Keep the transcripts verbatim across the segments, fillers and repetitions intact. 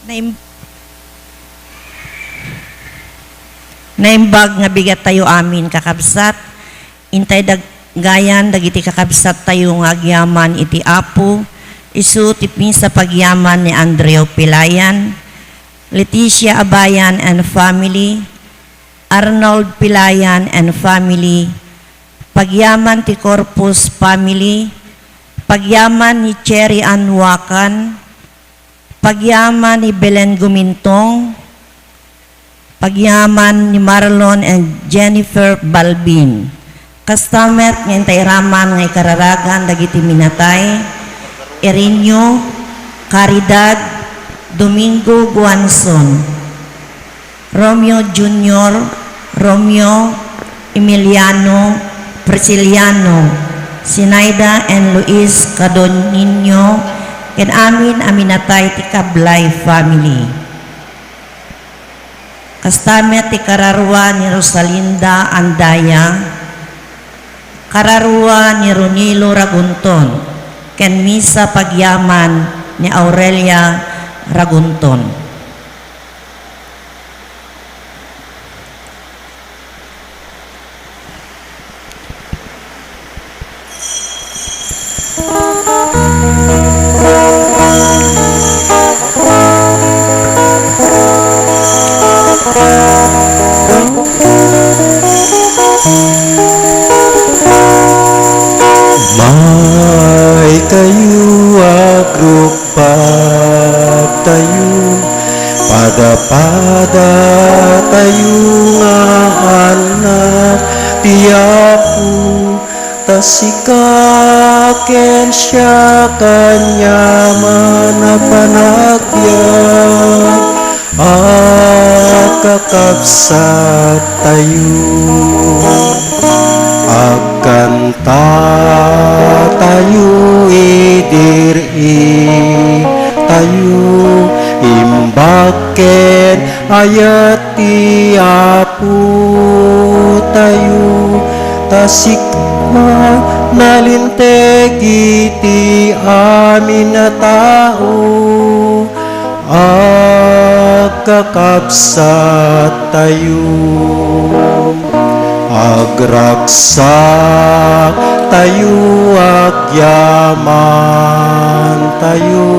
Naim-, naimbag nga bigat tayo amin, kakabsat. Intay dag-, gayan dagiti kakabsattayo nga agyaman iti Apo, isu ti pinsa pagyaman ni Andreo Pilayan, Leticia Abayan and family, Arnold Pilayan and family, pagyaman ti Corpus family, pagyaman ni Cherry Ann Wakan, pagyaman ni Belen Gumintong, pagyaman ni Marlon and Jennifer Balbin. Kasta met nga intay raman nga ikararagan dagiti minatay, Erinio, Caridad, Domingo Guanzon, Romeo Junior, Romeo, Emiliano, Prisciliano, Sinaida and Luis Cadonino, ken amin a minatay ti Kablay family. Kasta met ti kararua ni Rosalinda Andaya, kararua ni Ronilo Ragunton, ken misa pagyaman ni Aurelia Ragunton. May kayo agrukbak tayo, pada-pada tayo nga anak ti Apo, ta sika ken siak aniaman a panagbiag, agkakabsat tayo. Agkanta tayo, idir-i tayo, imbag ken ayat ti Apo tayo, ta sika nalinteg iti amin a tao, agkakabsat tayo. Agragsak tayo, agyaman tayo,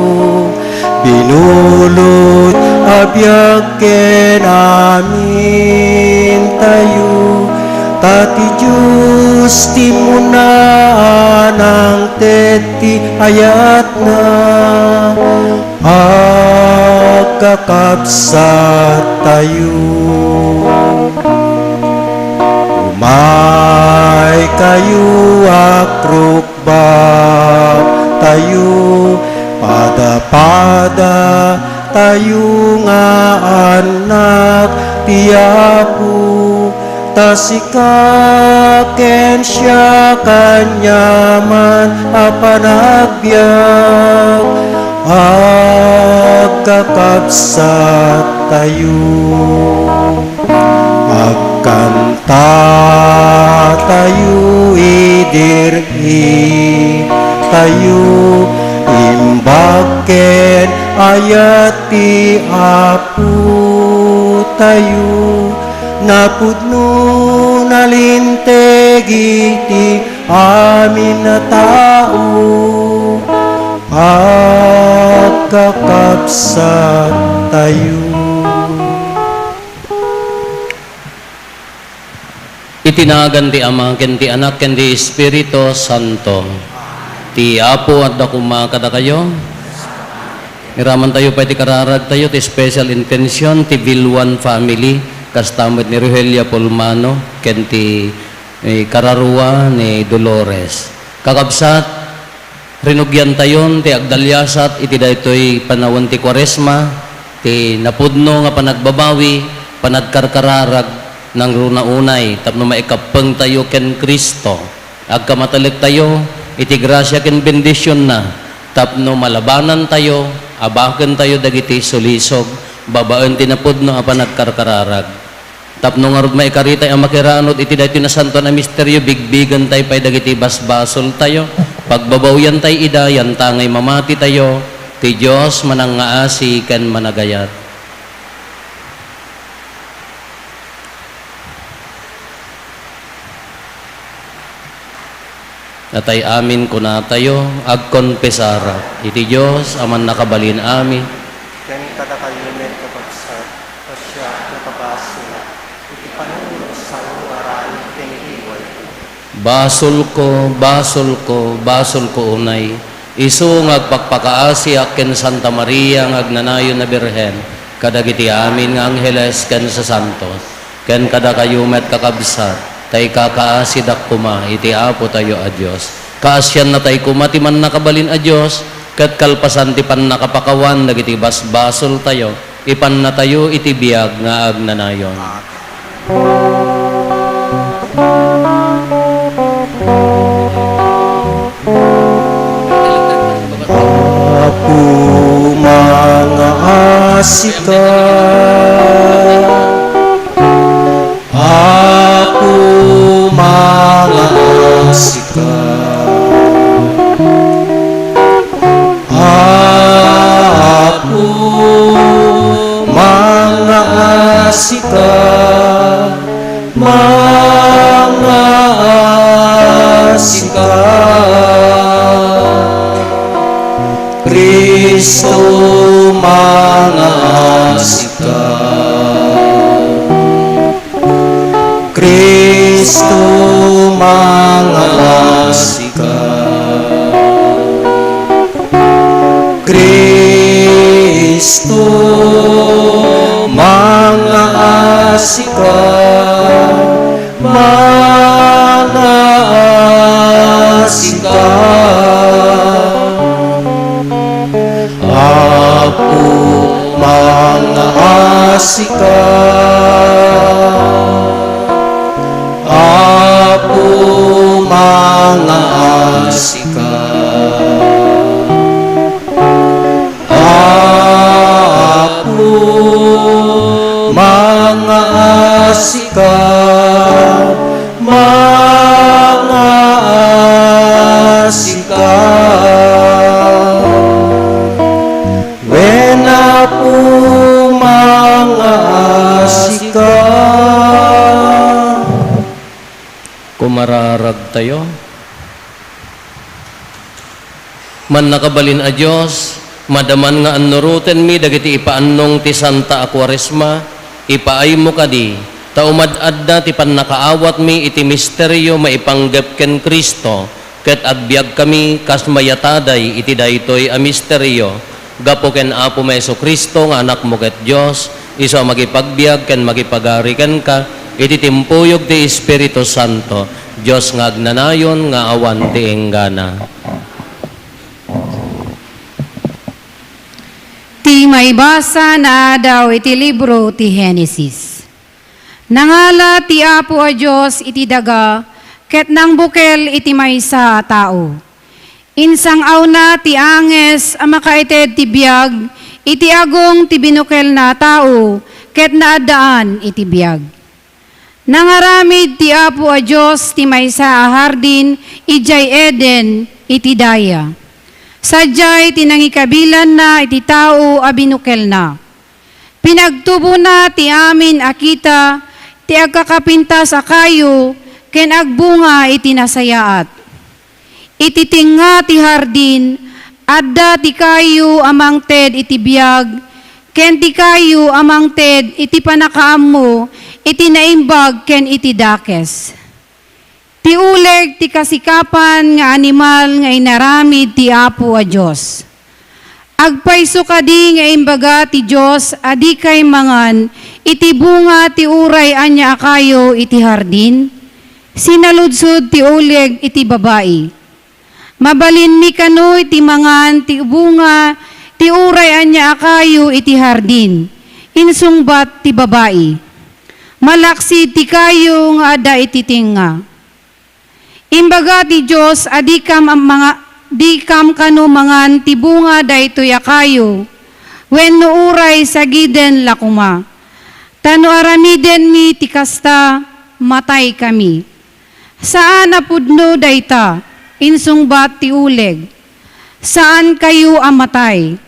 binulod a biag ken amin tayo, ta ti Dios ti umuna a nangted ti ayatna, agkakabsat tayo. Umay kayo, agrukbak tayo, pada-pada tayo nga anak ti Apo, ta sika ken siak aniaman a panagbiag, agkakabsat tayo. Agkanta tayo, idir-i tayo, imbag ken ayat ti Apo tayo. Napudno, nalinteg iti amin a tao, agkakabsat tayo. Iti nagan ti Ama, ken ti Anak, ken ti Espiritu Santo. Ti Apo adda koma kadakayo. Iraman tayo pay ti kararag tayo, ti special intention, ti Vilwan family, kasta met ni Rogelia Polmano, ken ti, eh, kararua ni Dolores. Kakabsat, rinugiantayon ti agdaliasat iti daytoy panawen ti Kuaresma, ti napudno nga panagbabawi, panagkarkararag, nangruna unay tapno maikappengtayo ken Cristo. Agkamatelektayo iti grasia ken bendisionna tapno malabanantayo, abakentayo dagiti sulisog babaen ti napudno a panagkarkararag. Tapno ngarud maikaritay a makiranud iti daytoy nasantoan a misterio, bigbigentayo pay dagiti basbasoltayo, pagbabawiantay ida, yantangay mamatitayo, Ti Dios manangngaasi ken managayat. Natay amin kunatayo, agkonpesarak iti Dios a mannakabalin amin. Ken kadakayo met, kakabsat, ta siak nga kabasolak iti panunot a sao nga aramid ken iti way. Basolko, basolko, basolko unay, isu nga agpakpakaasiak ken Santa Maria nga agnanayon a Birhen, kadagiti amin nga angheles ken sasantos, ken kadakayo met, kakabsat, ta ikakaasidak koma iti Apotayo a Dios. Kaasiannatay koma ti mannakabalin a Dios, ket kalpasan ti pannakapakawan dagiti basbasoltayo, ipannatayo iti biag nga agnanayon. Apo, mangaasika. Apo, mangaasika. Apo, mangaasika, mangaasika. Cristo, mangaasika. Cristo, mangaasika. Cristo, mangaasika, mangaasika. Apo, mangaasika. Apo, mangaasika. Apo, mangaasika. Mangaasika. Wen, Apo, mangaasika. Kumararagtayo. Mannakabalin a Dios, madaman nga annurotenmi dagiti ipaannong ti Santa a Kuaresma, ipaaymo kadi, ta umad-adda ti pannakaawatmi iti misterio maipanggep ken Cristo, ket agbiagkami kas mayataday iti daytoy a misterio, gapu ken Apomi a Jesu-Cristo nga Anakmo ket Dios, isu a makipagbiag ken makipagari kenka iti timpuyog ti Espiritu Santo, Dios nga agnanayon nga awan ti inggana. Ti maibasa naadaw iti libro ti Genesis. Nangala ti Apo a Dios iti daga ket nangbukel iti maysa a tao. Insang-awna ti anges a makaited ti biag iti agong ti binukelna a tao ket naaddaan iti biag. Nangaramid ti Apo a Dios ti maysa a hardin idiay Eden iti daya. Sadiay ti nangikabilanna iti tao a binukelna. Pinagtubona ti amin a kita ti agkakapintas a kayo ken agbunga iti nasayaat. Iti tengnga ti hardin, adda ti kayo a mangted iti biag, ken ti kayo a mangted iti pannakaammo iti naimbag ken iti dakes. Ti uleg ti kasikapan nga animal nga inaramid ti Apo a Dios. Agpayso kadi nga imbaga ti Dios a dikay mangan iti bunga ti uray ania a kayo iti hardin? Sinaludsod ti uleg iti babai. Mabalinmi kano iti mangan ti bunga ti uray ania a kayo iti hardin, insungbat ti babai. Malaksid ti kayo nga adda iti tengnga. Imbaga ti Dios a dikam am-, manga-, dikam kano mangan ti bunga daytoy a kayo, wenno uray sagiden la koma. Ta no aramidenmi ti kasta, mataykami. Saan a pudno dayta, insungbat ti uleg. Saan kayo a matay.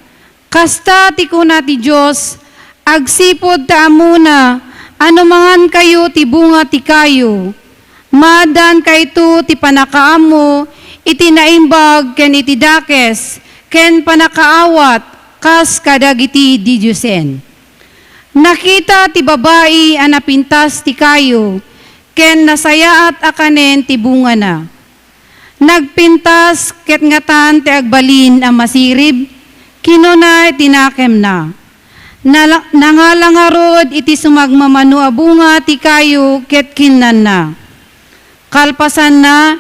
Kasta ti kuna ti Dios, agsipud ta ammona a no mangankayo ti bunga ti kayo, maaddankayto ti pannakaammo iti naimbag ken iti dakes ken pannakaawat kas kadagiti didiosen. Nakita ti babai a napintas ti kayo ken nasayaat a kanen ti bungana. Nagpintas ket ngatan ti agbalin a masirib, kinuna iti nakemna. Nala-, nangala ngarud iti sumagmamano a bunga ti kayo ket kinnanna. Kalpasanna,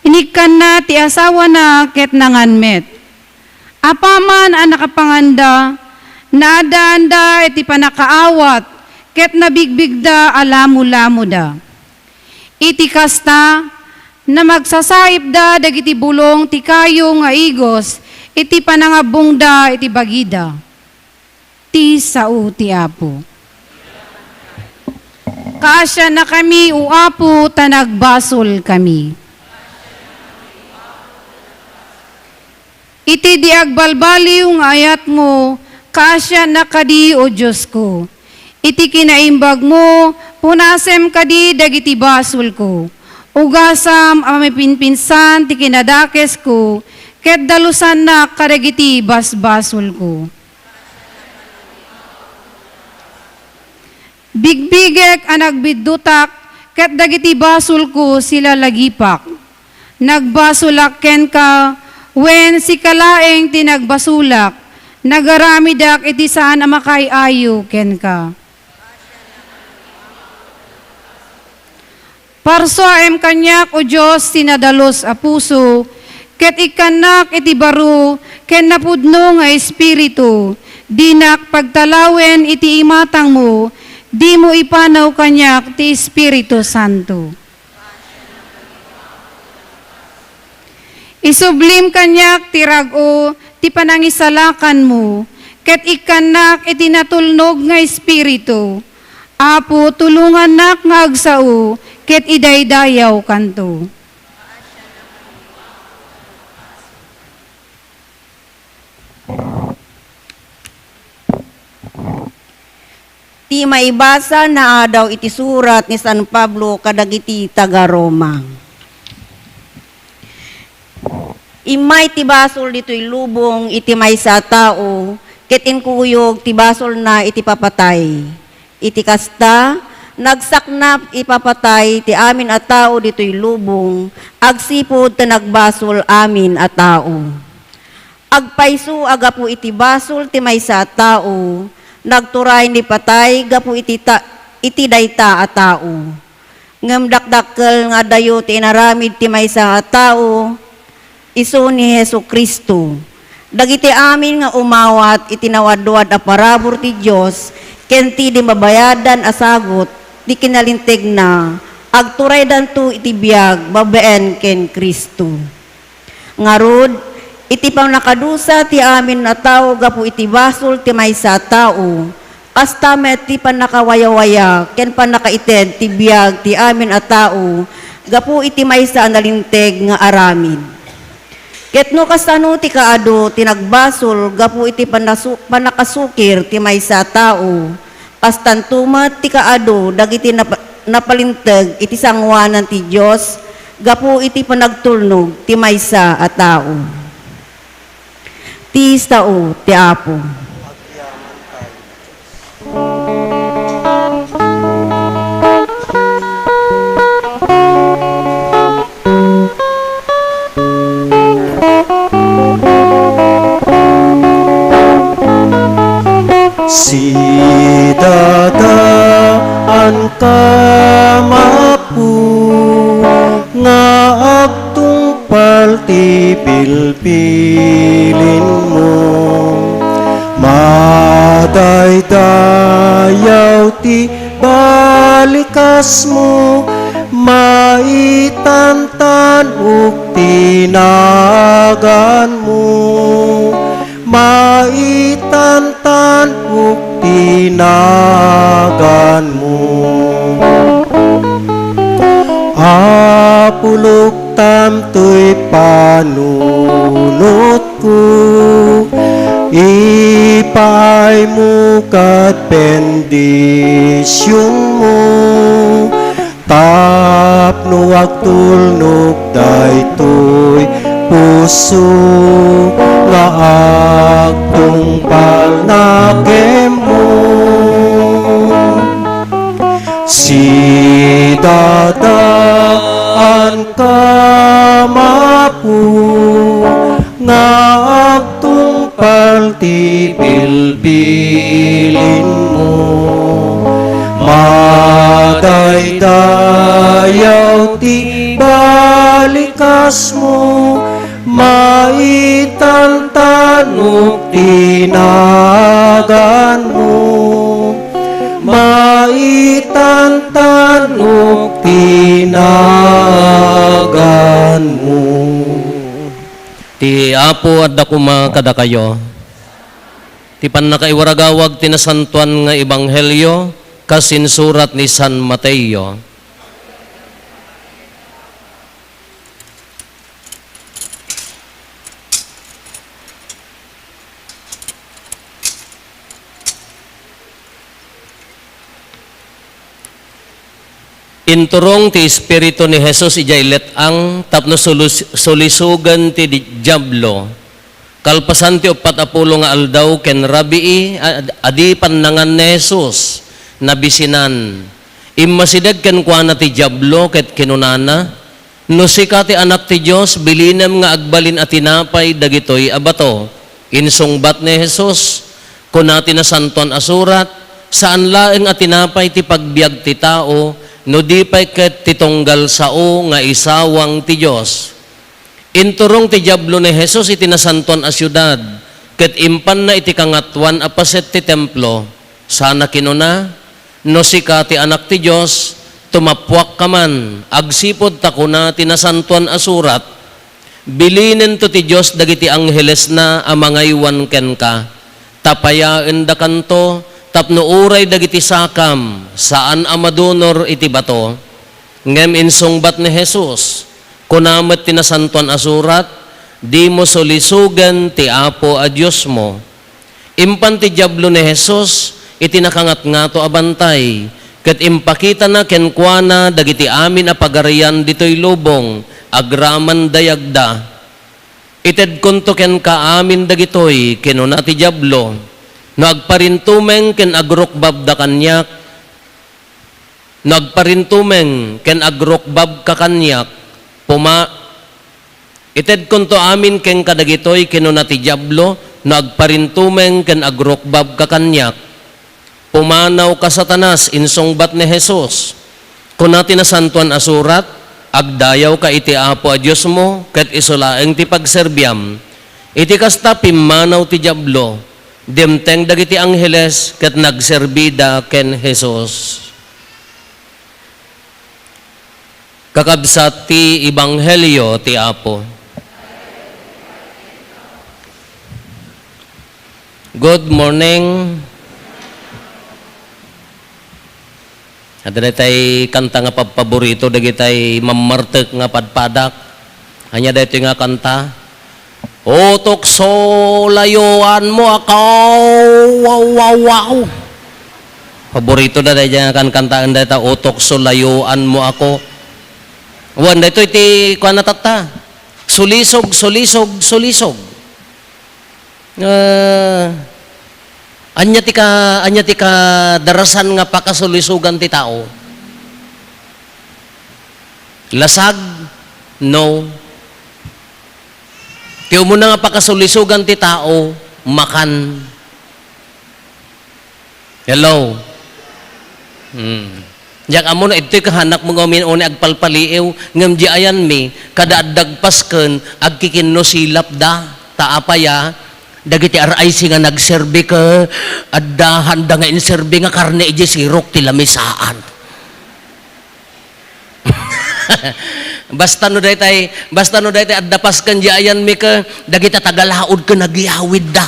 inikkanna ti asawana ket nangan met. Apaman a nakapanganda, naaddaanda iti pannakaawat ket nabigbigda a lamolamoda. Iti kasta, namagsasaipda dagiti bulong ti kayo nga igos iti panangabbongda iti bagida. Ti sao ti Apo. Kaasiannakami, O Apo, ta nagbasolkami. Iti di agbalbaliw nga ayatmo, kaasiannak kadi, O Diosko. Iti kinaimbagmo, punasem kadi dagiti basolko. Ugasam a mapinpinsan ti kinadakesko, ket dalusannak kadagiti basbasolko. Bigbigek a nagbiddutak, ket dagiti basolko silalagipak. Nagbasolak kenka, wen sika laeng ti nagbasolak, nagaramidak iti saan a makaay-ayo kenka. Parsuaem kaniak, O Dios, ti nadalus a puso, ket ikkannak iti baro ken napudno nga espiritu. Dinak pagtalawen iti imatangmo, dimo ipanaw kaniak ti Espiritu Santo. Isublim kaniak ti rag-o ti panangisalakanmo, ket ikkannak iti natulnog nga espiritu. Apo, tulongannak nga agsao ket idaydayawkanto. Ti maibasa naadaw iti surat ni San Pablo kadagiti taga-Roma. Immay ti basol ditoy lubong iti maysa a tao, ket inkuyog ti basolna iti papatay. Iti kasta, nagsaknap ipapatay ti amin a tao ditoy lubong, agsipud ta nagbasol amin a tao. Agpayso a gapu iti basol ti maysa a tao, nagturay ni patay gapu iti ta-, iti dayta a tao. Ngem dakdakkel nga adayo ti inaramid ti maysa a tao, isu ni Jesu-Cristo. Dagiti amin nga umawat iti nawadwad a parabur ti Dios ken ti di mabayadan a sagut ti kinalintegna, agturaydanto iti biag babaen ken Cristo. Ngarud, iti pannakadusa ti amin a tao gapu iti basol ti maysa a tao, kasta met ti pannakawayawaya ken pannakaited ti biag ti amin a tao gapu iti maysa a nalinteg nga aramid. Ket no kasano ti kaadu ti nagbasol gapu iti pannasu-, pannakasukir ti maysa a tao, kastanto met ti kaadu dagiti nap-, napalinteg iti sangoanan ti Dios gapu iti panagtulnog ti maysa a tao. Ti sao ti Apo. Sidadaanka, Apo, nga agtungpal ti pilpilinmo. Madaydayaw ti balikasmo, maitantanok ti naganmo. Maitantanok ti naganmo. Puloktam toy panunotko, ipaaymo ket bendisionmo, tapno agtulnog daytoy puso nga agtungpalna kenmo. Sidadaanka, Apo, nga agtungpal ti bilbilinmo. Madaydayaw ti balikasmo, maitantanok ti naganmo. Maitantanok ti naganmo. Ti Apo adda koma kadakayo. Ti pannakaiwaragawag ti nasantoan nga ebanghelio kas insurat ni San Mateo. Inturong ti Espiritu ni Jesus idiay let-ang tapno sulus-, sulisogen ti di-, Diablo. Kalpasan ti uppat a pulo nga aldaw ken rabii, a-, a di pannangan ni Jesus, nabisinan. Immasideg kenkuana ti Diablo ket kinunana, "No sika ti Anak ti Dios, bilinem nga agbalin a tinapay dagitoy a bato." Insungbat ni Jesus, kuna ti Nasantoan a Surat, "Saan laeng a tinapay ti pagbiag ti tao, no di pay ket ti tunggal sao nga isawang ti Dios." Inturong ti Diablo ni Jesus iti nasantoan a siudad, ket impanna iti kangatoan a paset ti templo. Sana kinuna, "No sika ti Anak ti Dios, tumappuakka man, agsipud ta kuna ti Nasantoan a Surat, 'Bilinento ti Dios dagiti anghelesna a mangaywan kenka.'" Tapayaendakanto tapno uray dagiti sakam, saan a madunor iti bato. Ngem insungbat ni Jesus, "Kuna met ti Nasantoan a Surat, 'Dimo sulisogen ti Apo a Diosmo.'" Impan ti Diablo ni Jesus iti nakangatngato a bantay, ket impakitana kenkuana dagiti amin a pagarian ditoy lubong agraman dayagda. "Itedkonto kenka amin dagitoy," kinuna ti Diablo, "no agparintumeng ken agrukbabda kaniak, no agparintumeng ken agrukbabka kaniak, puma-," "Itedkonto amin kenka dagitoy," kinuna ti Diablo, "no agparintumeng ken agrukbabka kaniak." "Pumanawka, Satanas," insungbat ni Jesus. Kuna ti Nasantoan a Surat, "Agdayawka iti Apo a Diosmo, ket isu laeng ti pagserbiam." Iti kasta, pimmanaw ti Diablo, dimteng dagiti angheles, ket nagserbida ken Jesus. Kakabsat ti Ebanghelio ti Apo. Good morning. Adda daytay kanta nga pabpaborito dagitay mammartek nga padpadak. Ania daytoy nga kanta? "Utokso, layuanmo ako." Wow, wow, wow. Paborito da daydiay nga kankantaen dayta, "Utokso, layuanmo ako." Wen, daytoy ti kuana tatta. Sulisog, sulisog, sulisog. Ah, ania ti ka-, ania ti kadarasan nga pakasulisogan ti tao? Lasag? No. Ti umuna nga pakasulisogan ti tao, makan. Hello? Hmm. Diak ammo no idtoy kahanakmo nga umin-uni agpalpaliiw, ngem di ayanmi, kada adda agpasken, agkikinno silapda. Ta apay a, dagiti R I C nga nagserbi ket adda handa nga inserbi nga karne idiay sirok ti lamisaan. Basta no daytay, basta no daytay adda pasken di ayanmi ket dagiti tagalaod ket nagyawidda.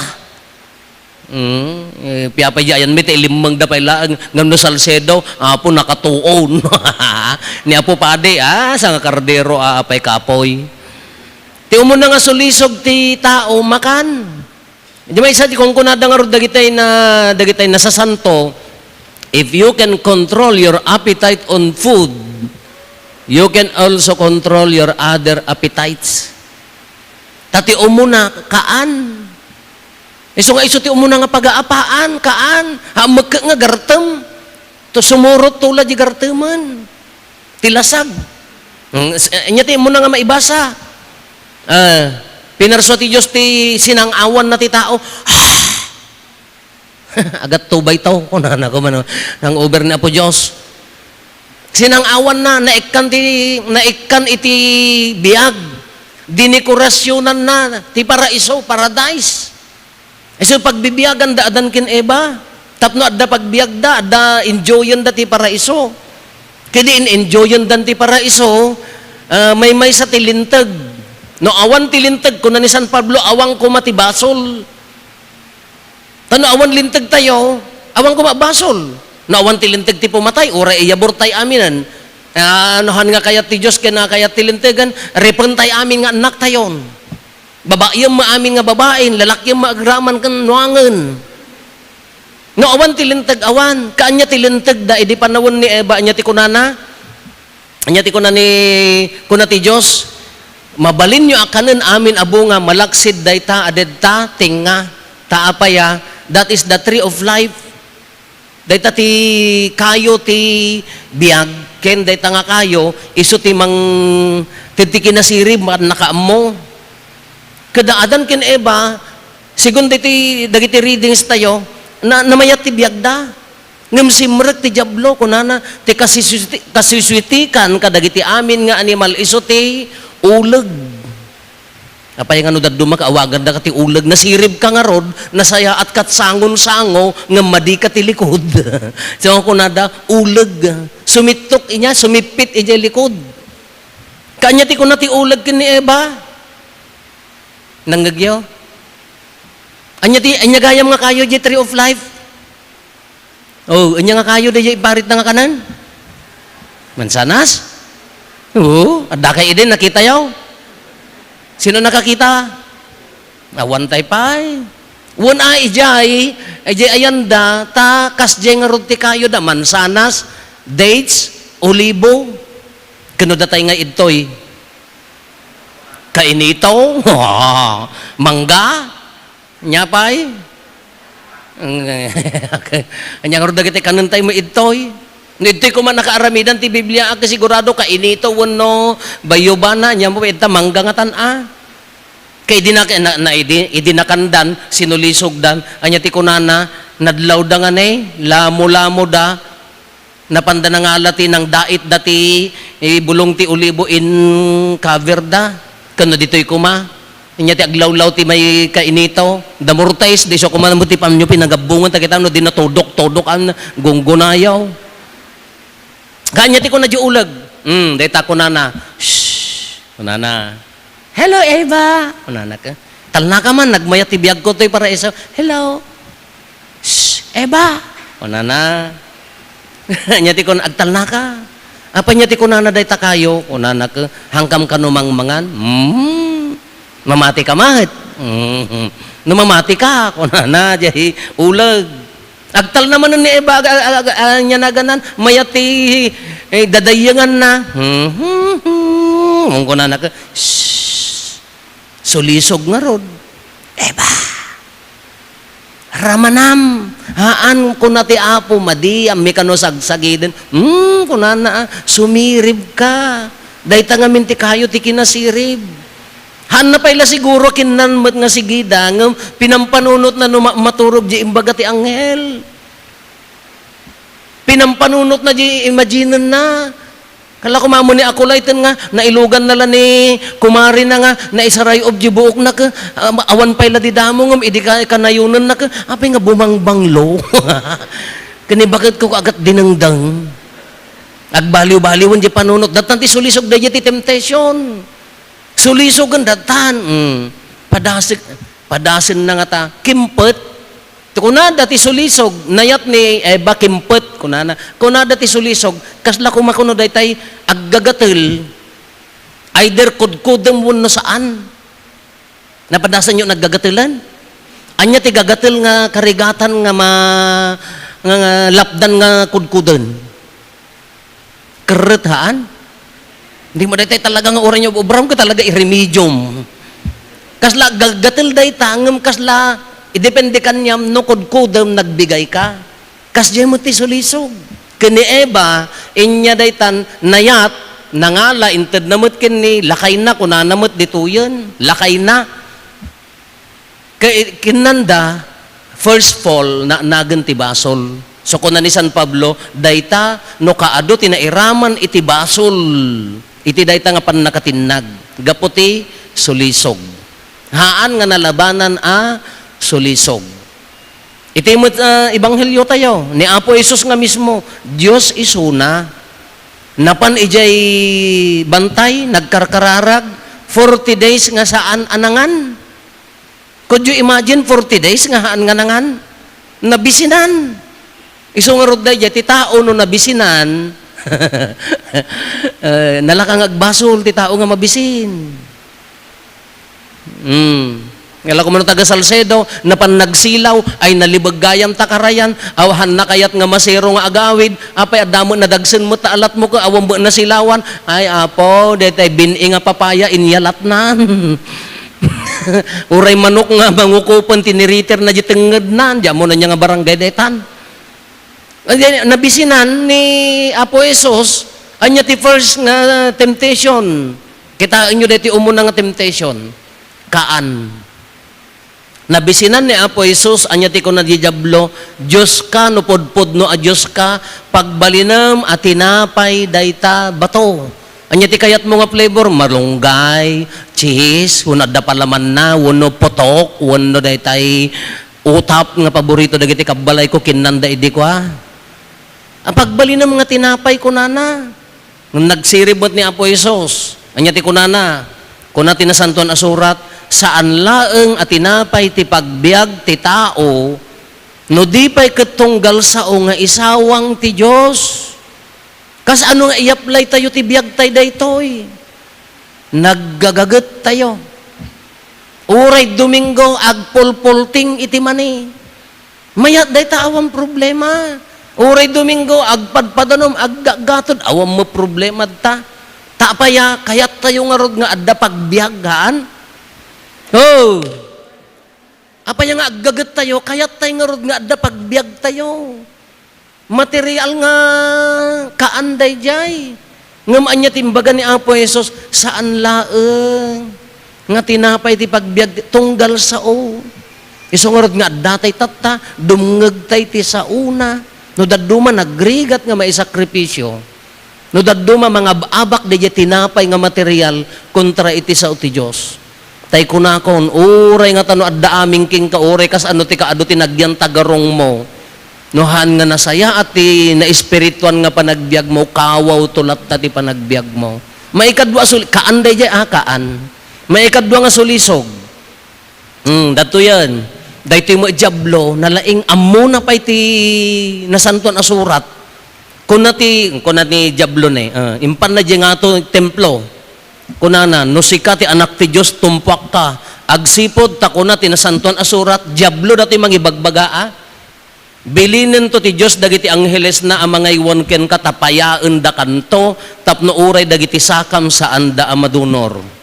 Hmm, eh, piyapay di ayanmi, ta ilimmengda pay laeng, ngem no Salcedo, Apo, nakatuon. Ni Apo Padi, ah, sangakardero, ah, apay kapoy. Ti umuna nga sulisog ti tao, makan. Di maysa ti kunkunada ngarud dagitay na, dagitay nasasanto, "If you can control your appetite on food, you can also control your other appetites." Ta ti umuna, kaan. Isu nga isu ti umuna nga pagaapaan, kaan. Hammekket nga gartem. To sumurot to la di gartemen. Ti lasag. Mm, s-, anya ti umuna nga maibasa. Ah, pinarsua ti Dios ti sinang-awanna ti tao. Agatto bay to, kunana ko man, hangover ni Apo Dios. Sinang-awanna, naikkan ti, naikkan iti biag. Dinikorasyonanna ti paraiso, paradise. Isu pagbibiaganda, Adan ken Eva. Tapno adda pagbiagda, adda enjoyenda ti paraiso. Ket di in-enjoyenda ti paraiso, ah, maymaysa ti linteg. No awan ti linteg, kuna ni San Pablo, awan koma ti basol. Ta no awan linteg tayo, awan koma basol. No awan ti linteg ti pumatay, uray iyabur tay aminen. Ah, no han nga kayat ti Dios ken kayat ti lintegen, repen tay amin nga annak tayon. Babaiem nga amin nga babain, lalakiem nga agraman ken nuangen. No awan ti linteg, awan. Kaanya ti linteg da idi panawen ni Eva, anya ti kunana? Anya ti kuna ni, kuna ti Dios, "Mabalinyo a kanen amin a bunga malaksid dayta a dedta, tengnga. Ta apay a, that is the tree of life." Dayta ti kayo ti biag, ken dayta nga kayo, isu ti mang-, ti, ti kinasirib, maan nakaammo. Kada Adan ken Eva, segun diti, dagiti readings tayo, na, namayat ti biagda. Ngem simrek ti Diablo, kunana, ti kasisuti-, kasisuitikan kadagiti amin nga animal isu ti uleg. Apay nga no dadduma ka, awaganda ka ti uleg, nasirib ka ngarud, nasayaat kat sangon-sango, ngem madi ka ti likod. So, kunada, uleg. Sumittok inya, sumippit idiay likod. Kaanya ti kuna ti uleg ken ni Eva? Nangngegyo? Anya ti, anya gayam nga kayo, di tree of life? Oh, anya nga kayo, di imparit na nga kanan? Mansanas? Oo, adda kay idi, nakitayo? Sino nakakita? Awan tay pay. Wen a, ijay, ijay ayanda, ta kasdiay ngarud ti kayo da, mansanas, dates, olibo. Kano datay nga idtoy? Kainito? Mangga? Nya pay? Anya ngarud dagiti kanentay mo idtoy? No idtoy koma nakaaramidan ti Biblia, a, sigurado kainito wenno bayubana, nya mo ita mangga nga tan-a. Kay idi na, na, na idi, idi nakandan, sinulisogdan, anya ti kunana, nadlawda nga ne, lamo-lamoda, napanda nangala ti nangdait da ti, eh, bulong ti olibo in cover da. Kano ditoy koma. Inya ti aglawlaw ti may kainito. The more taste, di so koma mo ti panyo pinagabungan, ta kita no di natudok-tudok an gunggunayaw. Kanya ti kuna di uleg. Hmm, dayta kunana. Shh. Kunana. "Hello, Eva." Kunana ka. Talnaka man, nagmayat ti biag ko toy paraiso. "Hello." "Shh, Eva." Kunana. Nya ti kun, "Agtalnaka." Apa nya ti kunana dayta kayo? Kunana ka, "Hangkam kano mangmangan?" "Hmm. Mamati ka met?" "Hmm. No mamati ka," kunana, diay uleg. Agtalna manen ni Eva, aga-, aga-, aga-, ania naganan, mayat ti, eh, dadayenganna. Hmm, hmm, hmm. Ngem kunana ka, "Shh! Sulisog ngarud. Eva! Ramanam! Haan," kuna ti Apo, "madi, ammi kano sagsagiden." Hmm, kunana, ah, "Sumirib ka. Dayta ngamin ti kayo ti kinasirib." Haanna pay la siguro kinnan met nga sigida, ngem pinampanunotna no ma-, maturog di imbaga ti anghel. Pinampanunotna di imaginenna. Kala ko mamuni a kulay ten nga, nailuganna la ni kumarina nga, naisarayob di buokna ke, ah, awan pay la di damo ngem idi ka-, kanayonenna ke, apay nga bumangbanglo. Ken ni baket ko agat dinengdeng. Agbaliw-baliwen di panunot, datan ti sulisog daydi ti temptation. Sulisogen datan. Mm. Padasek, padasenna ngata, kimpet. Kunada ti sulisog, nayat ni Eva, kimpet, kunana. Kunada ti sulisog, kasla koma kuno daytay aggagatel, either kudkudem wenno saan. Napadasanyo naggagatelen? Ania ti gagatel nga karigatan nga ma-, nga, nga lapdan nga kudkuden? Kerret haan? Hindi mo daytay talaga nga uray nga obram ka talaga iremedium. Kasla gagatel dayta, ngem kasla, idepende kaniam no kudkudem nagbigay ka. Kasdiay met ti sulisog. Ken ni Eva, inya daytan nayat, nangala, intedna met ken ni lakayna, kunana met ditoyen, lakayna. Ke-, kinnanda, first fall, naanagen ti basol. So, kuna ni San Pablo, dayta, no kaadu ti nairaman iti basol, iti dayta nga pannakatinnag, gapu ti sulisog. Haan nga nalabanan a sulisog. Iti met, ah, ebanghelio tayo, ni Apo Jesus nga mismo, Dios isuna. Napan idiay bantay, nagkarkararag, forty days nga saan a nangan. Could you imagine forty days nga haan nga nangan? Nabisinan. Isu ngarud daydiay, ti tao no nabisinan, eh, nalaka nga agbasol ti tao nga mabisin. Hmm. Ngala ko man taga Salcedo, napan nagsilaw, ay nalibeg gayam ta karayan, aw, hanna kayat nga masero nga agawid, apay adda met nadagsen met ta alatmo ket awan met nasilawan, ay apo, daytay bin-i nga papaya, inyalatnan. Uray manok nga mangukupen ti niriter na di tengngednan, di ammo na niya nga barangay daytan. Nabisinan ni Apo Jesus, ania ti first nga temptation? Kitaenyo daytoy umuna nga temptation. Kaan. Nabisinan ni Apo Jesus, ania ti kuna ti Diablo, "Dios ka, no pudpudno a Dios ka, pagbalinem a tinapay dayta bato." Ania ti kayatmo nga flavor? Malunggay, cheese, wenno adda palamanna, wenno putok, wenno daytay utap nga paborito dagiti kabbalayko, kinnanda idi kua. Apagbalinem nga tinapay, kunana. Ngem nagsirib met ni Apo Jesus. Ania ti kunana? Kuna ti Nasantoan a Surat, "Saan laeng a tinapay ti pagbiag ti tao, no di pay ket tunggal sao nga isawang ti Dios." Kasano nga i-apply tayo ti biagtay daytoy? Naggagaget tayo. Uray Domingo, agpulpulting iti mani. Mayat dayta awan problema. Uray Domingo, agpadpadanom, aggatgatod, awan met problema ta. Ta apay a, kayat tayo ngarud nga adda pagbiag, haan? Oh! Apay a nga aggaget tayo, kayat tayo ngarud nga adda pagbiag tayo. Material nga kaan daydiay. Ngem ania ti imbaga ni Apo Jesus? Saan laeng nga tinapay ti pagbiag, tunggal sao. Isu ngarud nga adda tay tatta, dumngeg tay ti saona. No dadduma nagrigat nga maisakripisio, no dadduma mangab-abak daydiay tinapay nga material kontra iti sao ti Dios. Tay kunakon, uray nga ta no adda amin kenka, uray kasano ti kaadu ti nagyan ta garongmo. No haan nga nasayaat ti naespirituan nga panagbiagmo, kawawto latta ti panagbiagmo. Maikadua a suli-, kaan daydiay a kaan. Maikadua nga sulisog. Hmm, datoyen. Daytoy met Diablo, nalaing ammona pay ti Nasantoan a Surat. Kuna ti, kuna ni Diablo ne, ah, impanna diay ngato templo. Kunana, "No sika ti Anak ti Dios, tumpuakka." Agsipud ta kuna ti Nasantoan a Surat, Diablo datoy mangibagbaga, a. "Bilinento ti Dios dagiti anghelesna a mangaywan kenka ta payaendakanto tapno uray dagiti sakam saanda a madunor."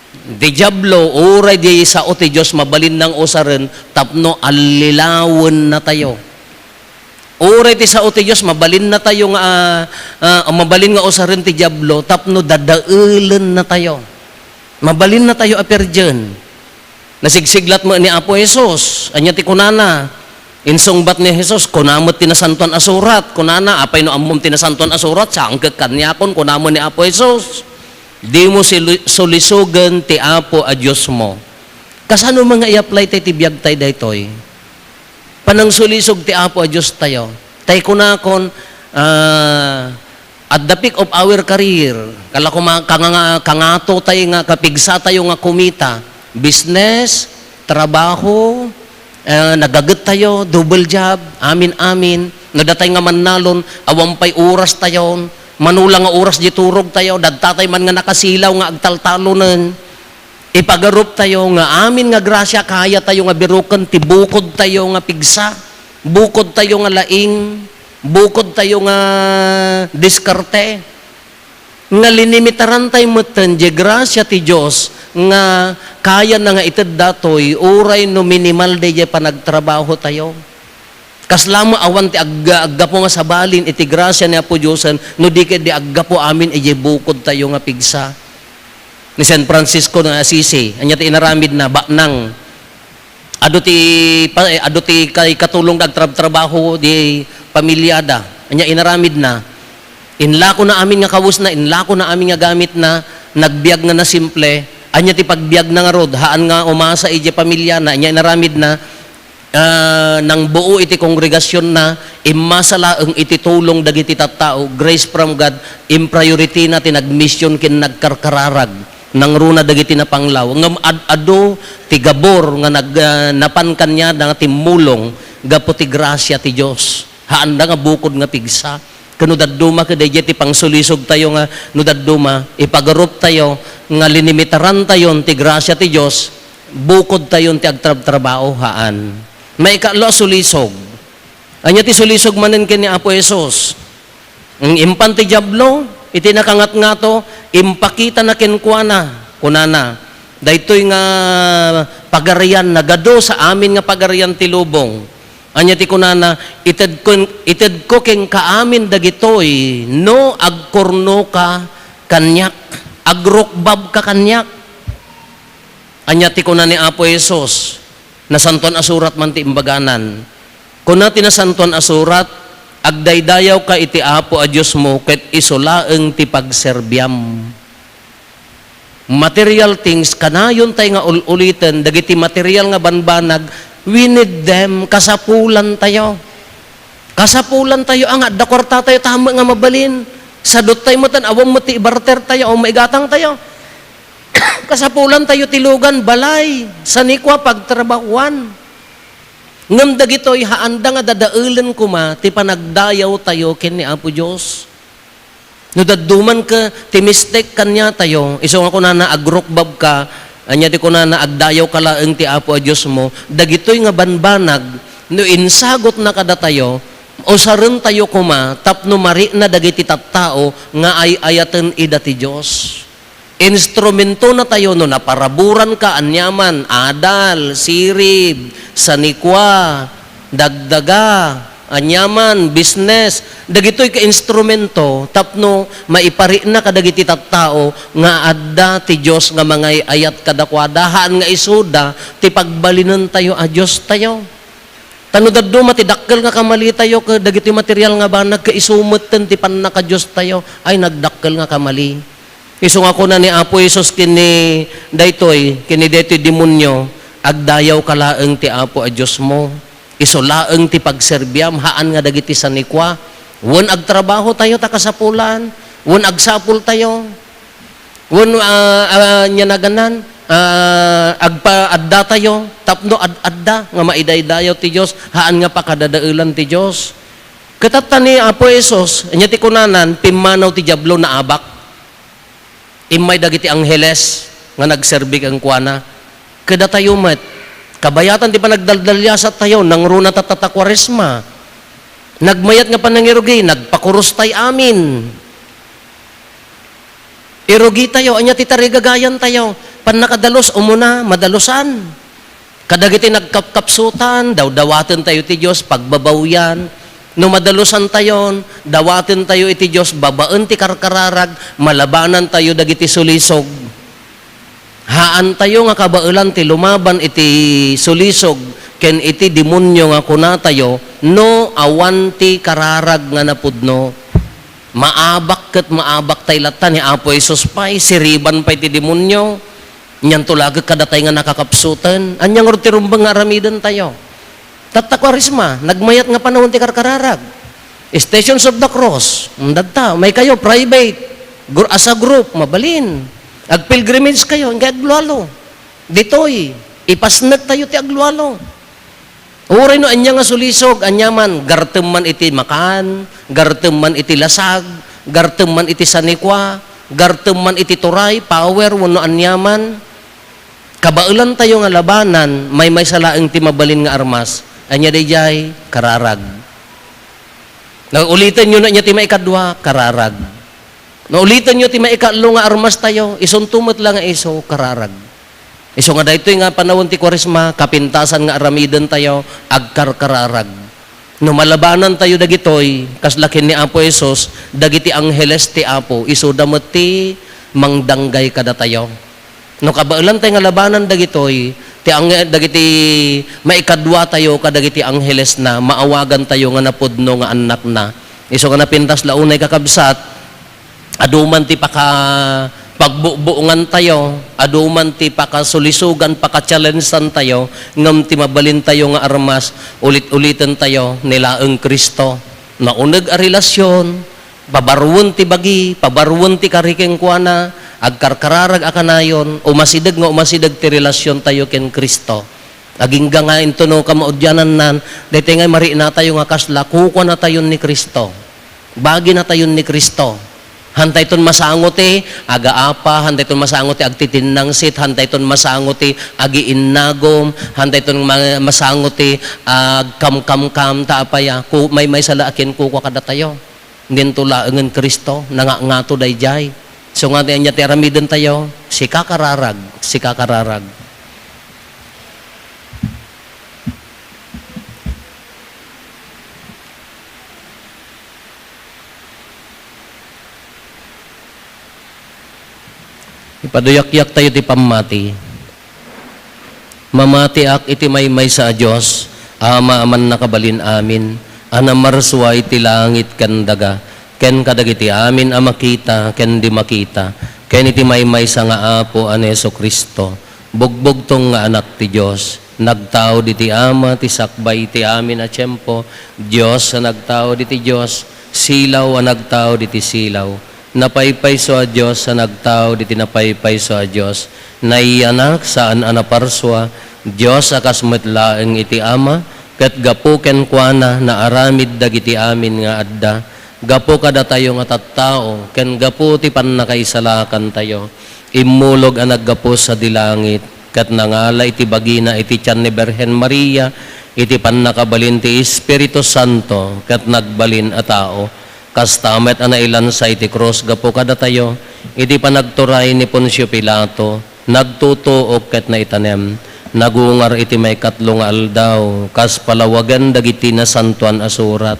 Ti Diablo, uray di sao ti Dios, mabalinna nga usaren tapno allilawennatayo. Uray ti sao ti Dios, mabalinna tayo nga, ah, ah, mabalin nga usaren ti Diablo tapno dadaelennatayo. Mabalinna tayo a perdien. Nasigsiglat met ni Apo Jesus. Ania ti kunana? Insungbat ni Jesus, kuna met ti Nasantoan a Surat. Kunana, "Apay no ammom ti Nasantoan a Surat, sangkek kaniakon," kuna met ni Apo Jesus. "Dimo silu-, sulisogen ti Apo a Diosmo." Kasano man nga i-apply tay ti biagtay daytoy? Panangsulisog ti Apo a Diostayo. Tay kunakon, ah, at the peak of our career, kala kuma-, kanga-, kangato tay nga kapigsatayo nga kumita, business, trabaho, Ah, nagaget tayo, double job, amin-amin. No datay nga mannalon, awan pay oras tayo. Mano la nga oras di turog tayo, dadta tay man nga nakasilaw nga agtaltalonen. Ipagarup tayo nga amin nga grasya, kaya tayo nga biruken ti bukod tayo nga pigsa, bukod tayo nga laing, bukod tayo nga diskarte. Nga linimitaran tay metten diay grasya ti Dios nga kayana nga ited datoy uray no minimal daydiay panagtrabaho tayo. Kasla met awan ti ag-, aggapu nga sabalin iti grasya ni Apo Diosen no di ket di aggapu amin idiay bukod tayo nga pigsa. Ni San Francisco nga Assisi, ania ti inaramidna? Baknang. Adu ti pa-, eh, adu ti kay katulong da agtrab-trabaho di pamilyada. Ania inaramidna? Inlakona amin nga kawesna, inlakona amin nga gamitna, nagbiag nga nasimple. Ania ti pagbiagna ngarud? Haan nga umasa idiay pamilyana. Ania inaramidna? Ah, nangbuo iti kongregasionna, immasa laeng iti tulong dagiti tattao, grace from God, impriorityna ti nagmission ken nagkarkararag. Nangruna dagiti napanglaw. Ngem ad-adu ti gabur nga nag-, ah, napan kaniada nga timmulong gapu ti grasia ti Dios. Haanda nga bukod nga pigsa. Ken no dadduma ket daydiay ti pangsulisog tayo nga no dadduma, ipagarup tayo nga linimitaran tayon ti grasia ti Dios, bukod tayon ti agtrabtrabaho, haan. Maikatlo a sulisog. Ania ti sulisog manen ken ni Apo Jesus? Ang impan ti Diablo, iti nakangatngato, impakitana kenkuana, kunana, daytoy nga pagarian, nagadu sa amin nga pagarian ti lubong. Ania ti kunana, "Itedko, itedko kenka amin dagitoy, no agkurnoka kaniak, agrukbabka kaniak." Ania ti kuna ni Apo Jesus? Nasantoan a Surat man ti imbaganan. Kuna ti Nasantoan a Surat, "Agdaydayawka iti Apo a Diosmo ket isu laeng ti pagserbiam." Material things, kanayon tay nga ul-uliten dagiti material nga banbanag, we need them, kasapulan tayo. Kasapulan tayo, a, nga adda kuarta tayo, tama nga mabalin. Sadut tayo metten, awan met ti ibarter tayo, o maigatang tayo. Kasapulan tayo ti lugan, balay, sanikua, pagtrabahuan. Ngem dagitoy, haanda nga dadaelen koma ti panagdayaw tayo ken ni Apo Dios. No dadduman ket ti mistake kaniatayo, isu nga kunana, agrukbabka, ania ti kunana, agdayawka laeng ti Apo a Diosmo, dagitoy nga banbanag, no insagutna kadatayo, usarentayo koma tapno marikna dagiti tattao nga ay-ayaten ida ti Dios. Instrumentona tayo no naparaburanka aniaman, adal, sirib, sanikua, dagdaga, aniaman, business. Dagitoy ka instrumento tapno maiparikna kadagiti tattao nga adda ti Dios nga mangay-ayat kadakuada, haan nga isuda ti pagbalinentayo a Diostayo. Ta no dadduma ti dakkel nga kamalitayo ket dagiti material nga banag ket isu metten ti pannakadiostayo, ay nagdakkel nga kamali. Isu nga kuna ni Apo Jesus ken ni daytoy, ken ni daytoy demonio, "Agdayawka laeng ti Apo a Diosmo. Isu laeng ti pagserbiam, haan nga dagiti sanikua." Wen agtrabaho tayo ta kasapulan, wen agsapul tayo. Wen, ah, ah, nia naganan, ah, agpaadda tayo tapno ad-adda nga maidaydayaw ti Dios, haan nga pakadadaelan ti Dios. Ket tatta ni Apo Jesus, ania ti kunanan, pimmanaw ti Diablo, naabak. Immay dagiti angheles nga nagserbi kenkuana. Kadatayo met, kabayatan ti panagdaldaliasat tayo, nangruna tatta ta Kuaresma. Nagmayat nga panangirugi, nagpakurus tay amin. Irugi tayo, ania ti tarigagayan tayo? Pannakadalus, umuna, madalusan. Kadagiti nagkapkapsutan, dawdawaten tayo ti Dios, pagbabawian. No madalusan tayon, dawaten tayo iti Dios, babaen ti karkararag, malabanan tayo dagiti sulisog. Haan tayo nga kabaelan ti lumaban iti sulisog ken iti demonio nga kunatayo, no awan ti kararag nga napudno. Maabak ket maabak tay latta ni Apo Jesus pay, siriban pay ti demonio. Nianto laget kadatay nga nakakapsuten. Ania ngarud ti rumbeng nga aramiden tayo? Tatta Kuaresma, nagmayat nga panawen ti karkararag. Stations of the Cross, mm, dadta, may kayo, private, gr-, as a group, mabalin. Agpilgrimage kayo, inkay aglualo. Ditoy, ipasnek tayo ti aglualo. Uray no ania nga sulisog, aniaman, gartem man iti makan, gartem man iti lasag, gartem man iti sanikua, gartem man iti turay, power, wenno aniaman, kabaelantayo nga labanan, maymaysa laeng ti mabalin nga armas. Ania daydiay? Kararag. Naulitenyo no ania ti maikadua, kararag. Naulitenyo ti maikatlo nga armastayo, isunto met la nga isu, kararag. Isu nga daytoy nga panawen ti Kuaresma, kapintasan nga aramidentayo, agkarkararag. No malabanantayo dagitoy, kasla ken ni Apo Jesus, dagiti angheles ti Apo, isuda met ti mangdanggay kadatayo. No kabaelantay nga labanan dagitoy, ti ang-, dagiti maikaduatayo kadagiti anghelesna, maawagantayo nga napudno nga annakna. Isu nga napintas la unay, kakabsat, adu man ti paka-, pagbubuongantayo, adu man ti pakasulisogan, paka-challengeantayo, ngem ti mabalintayo nga armas, ulit-ulitentayo, ni laeng Cristo. Nauneg a relasyon, pabaruen ti bagi, pabaruen ti kari kenkuana, agkarkararag a kanayon, umasideg nga umasideg ti relasiontayo ken Cristo. Agingga nga intono kamaudianannan, daytoy nga marinatayo nga kasla, kukuanatayon ni Cristo. Baginatayon ni Cristo. Hantayton masango ti agaapa, hantayton masango ti agtitinnangsit, hantayton masango ti agiinnagom, hantayton ma-, masango ti agkamkamkam, ta apay a, ku-, maymaysa la a kenkukua kadatayo. Dinto laengen Cristo, nangangato daydiay. So nga ti ania ti aramidentayo, sika kararag, sika kararag. Ipaduyakyaktayo ti pammati. Mamatiak iti maymaysa a Dios, Ama a mannakabalin amin, a namarsua iti langit ken daga, ken kadagiti amin a makita ken di makita, ken iti maymaysa nga Apo a ni Jesu-Cristo, bugbugtong nga Anak ti Dios, nagtaud iti Ama ti sakbay iti amin a tiempo, Dios a nagtaud iti Dios, silaw a nagtaud iti silaw, napaypayso a Dios a nagtaud iti napaypayso a Dios, naiyanak saan a naparsua, Dios a kas met laeng iti Ama, ket gapu kenkuana naaramid dagiti amin nga adda. Gapu kadatayo nga tattao, ken gapu ti pannakaisalakantayo, immulog a naggapu sadi langit, ket nangala iti bagina iti tian ni Birhen Maria, iti pannakabalin ti Espiritu Santo, ket nagbalin a tao. Kasta met a nailansa iti krus gapu kadatayo, iti panagturay ni Poncio Pilato, nagtutuok ket naitanem, nagungar iti maikatlo nga aldaw, kas palawagen dagiti Nasantoan a Surat.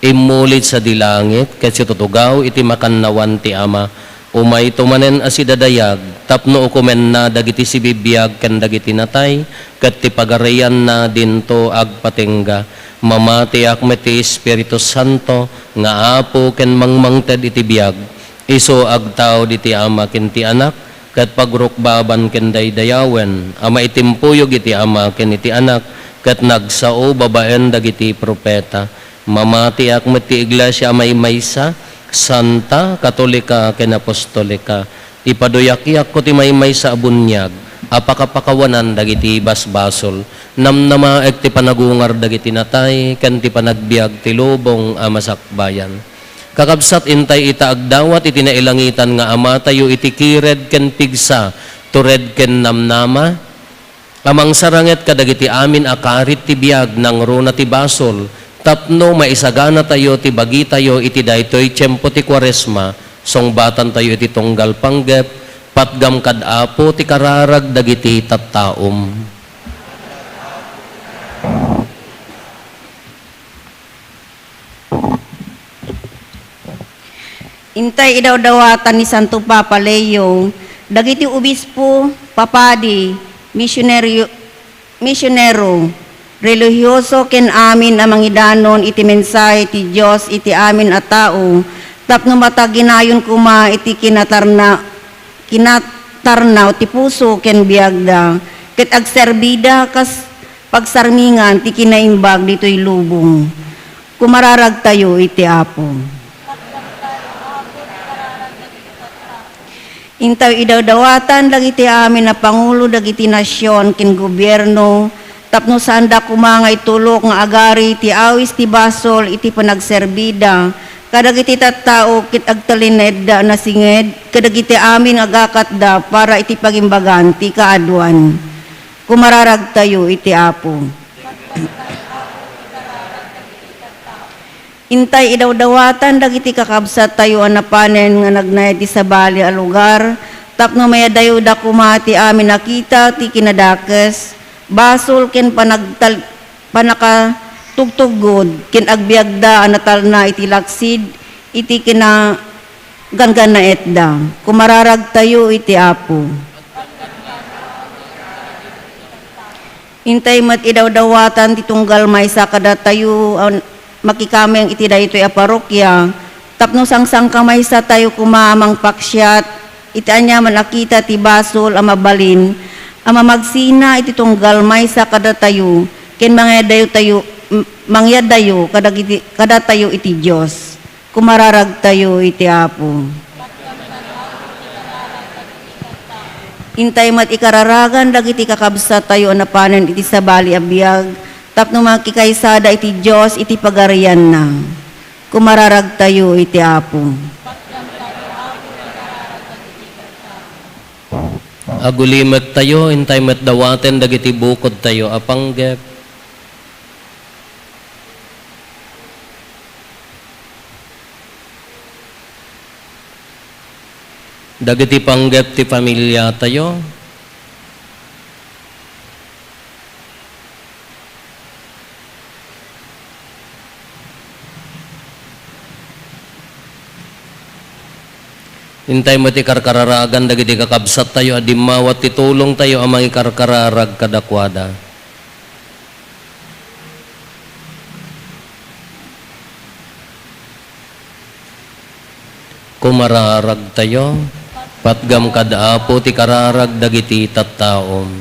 Immulid sadi langit ket situtugaw iti makannawan ti Ama. Umayto manen a sidadayag tapno ukomenna dagiti sibibiag ken dagiti natay, ket ti pagarianna dinto agpatingga. Mamatiak met ti Espiritu Santo nga Apo ken mangmangted iti biag. Isu agtaud iti Ama ken ti Anak, ket pagrukbaban ken daydayawen a maitimpuyog iti Ama ken iti Anak, ket nagsao babaen dagiti profeta. Mamatiak met ti iglesia a maymaysa, santa, katolika, ken apostolika. Ipaduyakyakko ti maymaysa a buniag a pakapakawanan dagiti basbasol. Namnamaek ti panagungar dagiti natay ken ti panagbiag ti lubong a masakbayan. Kakabsat, intay ita agdawat iti nailangitan nga Amatayo iti kired ken pigsa, tured ken namnama, a mangsaranget kadagiti amin a karit ti biag nangruna ti basol, tapno maisaganatayo ti bagitayo iti daytoy tiempo ti Kuaresma, sungbatantayo iti tunggal panggep, patgam kad Apo ti kararag dagiti tattaom. Intay idawdawatan ni Santo Papa Leo dagiti obispo, papadi, misionerio-, misionero, relihioso, ken amin a mangidanon iti mensahe ti Dios iti amin a tao, tapno mataginayon koma iti kinatarna-, kinatarnaw ti puso ken biagda, ket agserbida kas pagsarmingan ti kinaimbag ditoy lubong. Kumararagtayo iti Apo. Intayo idawdawatan dagiti amin a pangulo dagiti nasion ken gobierno, Tapno saanda koma nga itulok nga agari ti awis ti basol iti panagserbida kadagiti tattao ket agtalinaedda a nasinged kadagiti amin nga agakatda para iti pagimbagan ti kaaduan. Kumararagtayo iti Apo. Intay idawdawatan dagiti kakabsattayo a napanen nga nagnay ti sabali a lugar tapno mayadayoda koma ti amin a kita ti kinadakes, basol ken panagtal-, pannakatugtuggod ken agbiagda a natalna iti laksid iti kinaganggannaetda. Kumararagtayo iti Apo. Intay met idawdawatan ti tunggal maysa kadatayo a makikameng iti daytoy a parokya, tapno sangsangkamaysatayo koma a mangpaksiat iti aniaman a kita ti basol a mabalin a mamagsina iti tunggal maysa kadatayo ken mangyadayotayo, m-, mangyadayo kadagiti, kadatayo iti Dios. Kumararagtayo iti Apo. Intay met ikararagan dagiti kakabsattayo a napanen iti sabali a biag tapno makikaysada iti Dios iti pagarianna. Kumararagtayo iti Apo. Agulimettayo, intay met dawaten dagiti bukodtayo a panggep. Dagiti panggep ti familiatayo. Intay met ikarkararagan dagiti kakabsattayo a dimmawat ti tulongtayo a mangikarkararag kadakuada. Kumararagtayo, patgam kad Apo ti kararag dagiti tattaom.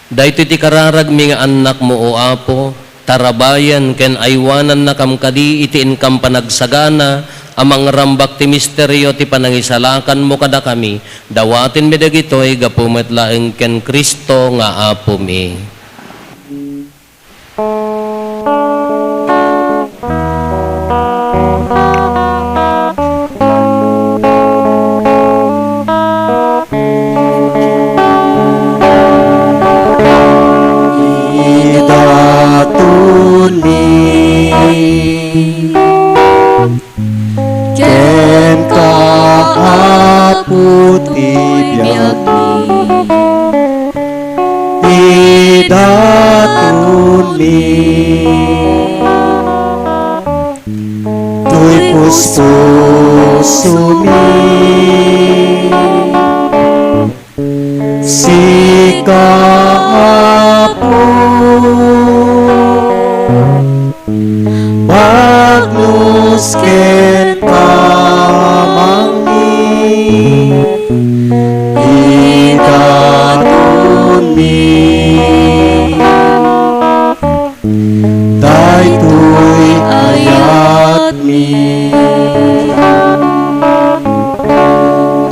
Daytoy ti kararagmi nga annakmo, O Apo, tarabayen ken aywanannakam kadi iti inkam panagsagana a mangrambak ti misterio ti panangisalakanmo kadakami. Dawatenmi dagitoy gapu met laeng ken Cristo nga Apomi. Idatonmi kenka, Apo, ti biagmi. Idatonmi toy puspusomi. Sika, Apo, bagnos ken pamangni, idatonmi daytoy ayatmi.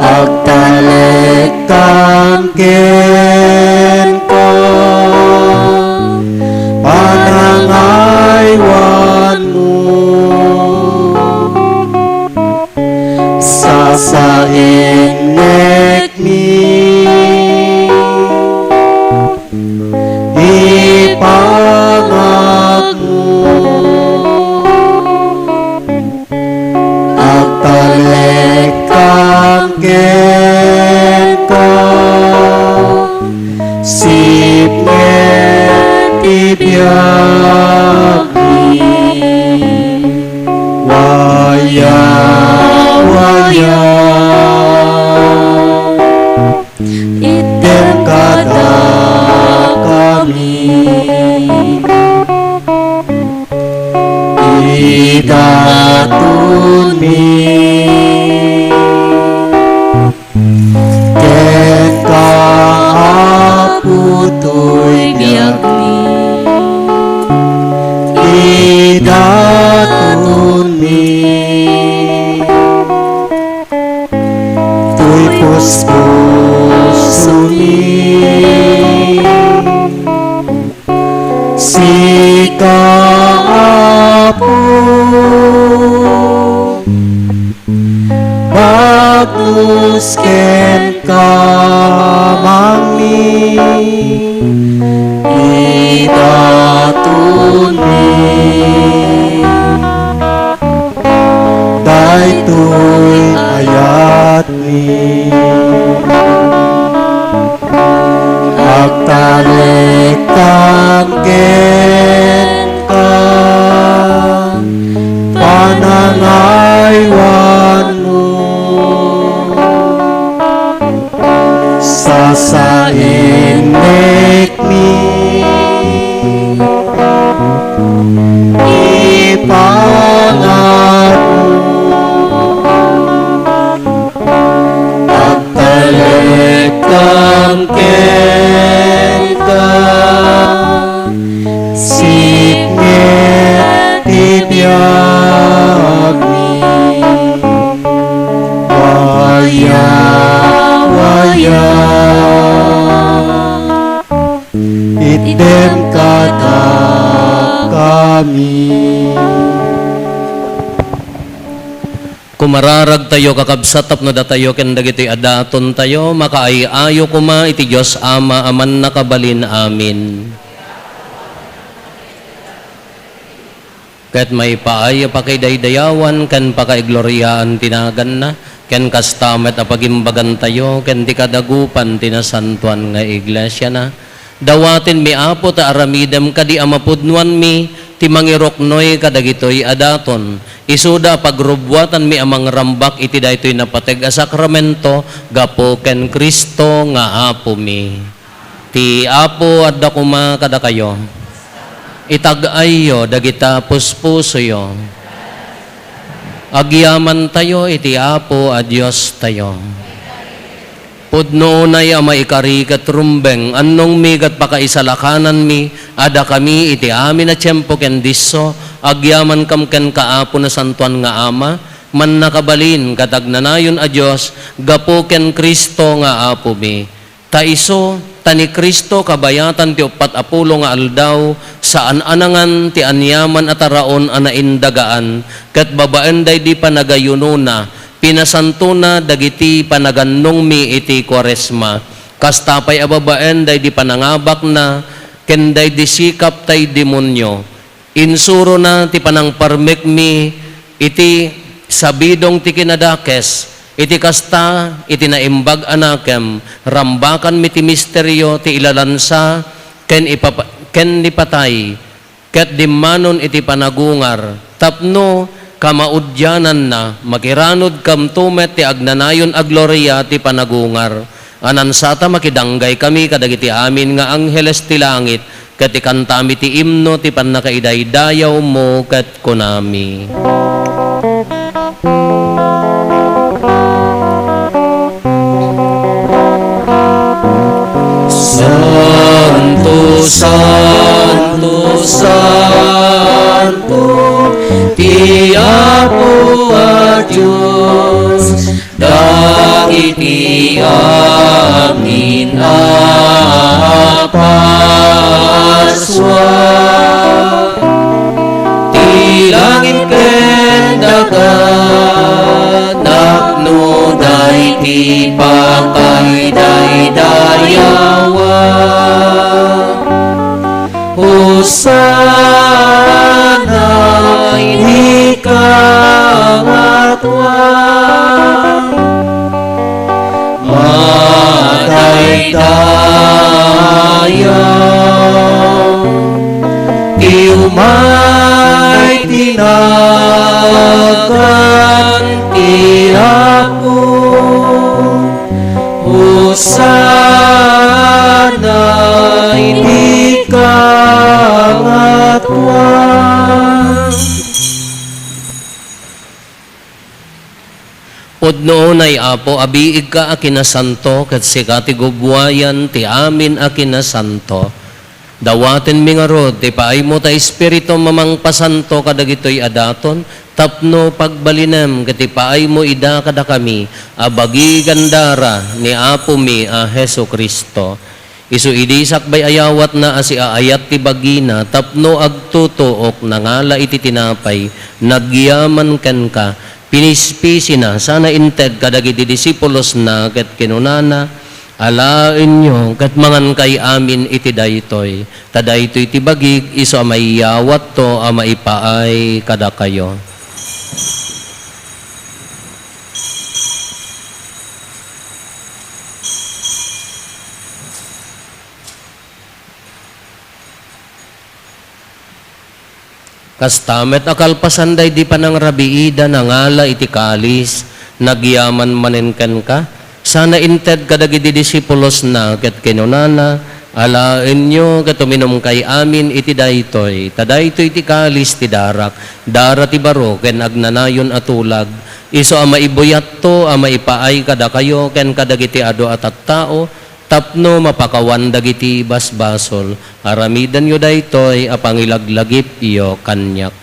Agtalekkan kenka, panangaywanmo, sasaennekmi. Ipangagmo, agtalekkan kenka, Sika, Apo, bagnos ken kamangmi, idatonmi daytoy ayatmi. Agtalekkan kenka, panangaywanmo, sasaennekmi, ipangarmo. Agtalekkan kenka, sipnget ti biagmi. Waya, waya, itdem kadakami. Kumararagtayo, kakabsat, tapno datayo ken dagitoy a datontayo makaay-ayo koma iti Dios Ama a Mannakabalin. Amen. Ket maipaay a pakidaydayawan ken pakaigloriaan ti naganna, ken kasta met a pagimbagantayo ken ti kadagupan ti nasantoan nga iglesiana. Dawatenmi, Apo, ta aramidem kadi a mapudnoanmi ti mangiruknoy kadagitoy a daton. Isuda a pagrubbuatanmi a mangrambak iti daytoy napateg a sakramento gapu ken Cristo nga Apomi. Ti Apo adda koma kadakayo. Itag-ayyo dagita puspusoyo. Agyamantayo iti Apo a Diostayo. Pudno unay a maikari ket rumbeng, annongmi ket pakaisalakananmi a dakami iti amin a tiempo ken disso, agyamankam kenka, Apo, nasantoan nga Ama, mannakabalin ket agnanayon a Dios, gapu ken Cristo nga Apomi. Ta isu, ta ni Cristo kabayatan ti uppat a pulo nga aldaw, saan a nangan ti aniaman a taraon a naindagaan, ket babaen daydi panagayunona, pinasantona dagiti panagannongmi iti Kuaresma. Kasta pay a babaen daydi panangabakna ken daydi sikap tay demonio. Insurona ti panangparmekmi iti sabidong ti kinadakes. Iti kasta, iti naimbag a nakem, rambakanmi ti misterio ti ilalansa ken ipapa-, ken ni patay, ket dimmanon iti panagungar, tapno kamaudiananna, makiranudkamto met ti agnanayon a gloria ti panagungar. Anansata, makidanggay kami kadagiti amin nga angheles ti langit, ket ikantami ti imno ti pannakaidaydayawmo, ket kunami: Santo, santo, santo, ti Apo a Dios, dagiti amin a parsua, ti langit ken daga, tapno daydi pakaidaydayawan. Hosanna iti kangatoan. Madaydayaw ti umay ti nagan ti Apo. Hosanna iti kangatoan. Pudno unay, Apo, a biigka a kinasanto, ket sika ti gubbuayan ti amin a kinasanto. Dawatenmi ngarud ti paaymo ta Espiritu a mangpasanto kadagitoy a daton, tapno pagbalinem ket ipaaymo ida kadakami a bagi gandara ni Apomi a Jesu-Cristo. Isu idi sakbay a yawatna a siaayat ti bagina tapno agtutuok, nangala iti tinapay, nagyaman kenka, pinispisina, sana inted kadagiti disipulosna, ket kinunana, "Alaenyo ket mangankay amin iti daytoy, ta daytoy ti bagik isu a maiyawatto a maipaay kadakayo." Kasta met a kalpasan daydi panangrabiida, nangala iti kalis, nagyaman manen kenka, sana inted kadagiti disipulosna, ket kinunana, "Alaenyo ket uminumkay amin iti daytoy, ta daytoy ti kalis ti darak, dara ti baro ken agnanayon a tulag, isu a maibuyatto a maipaay kadakayo ken kadagiti adu a tattao, tapno mapakawan dagiti basbasol. Aramidenyo daytoy a pangilaglagipyo kaniak."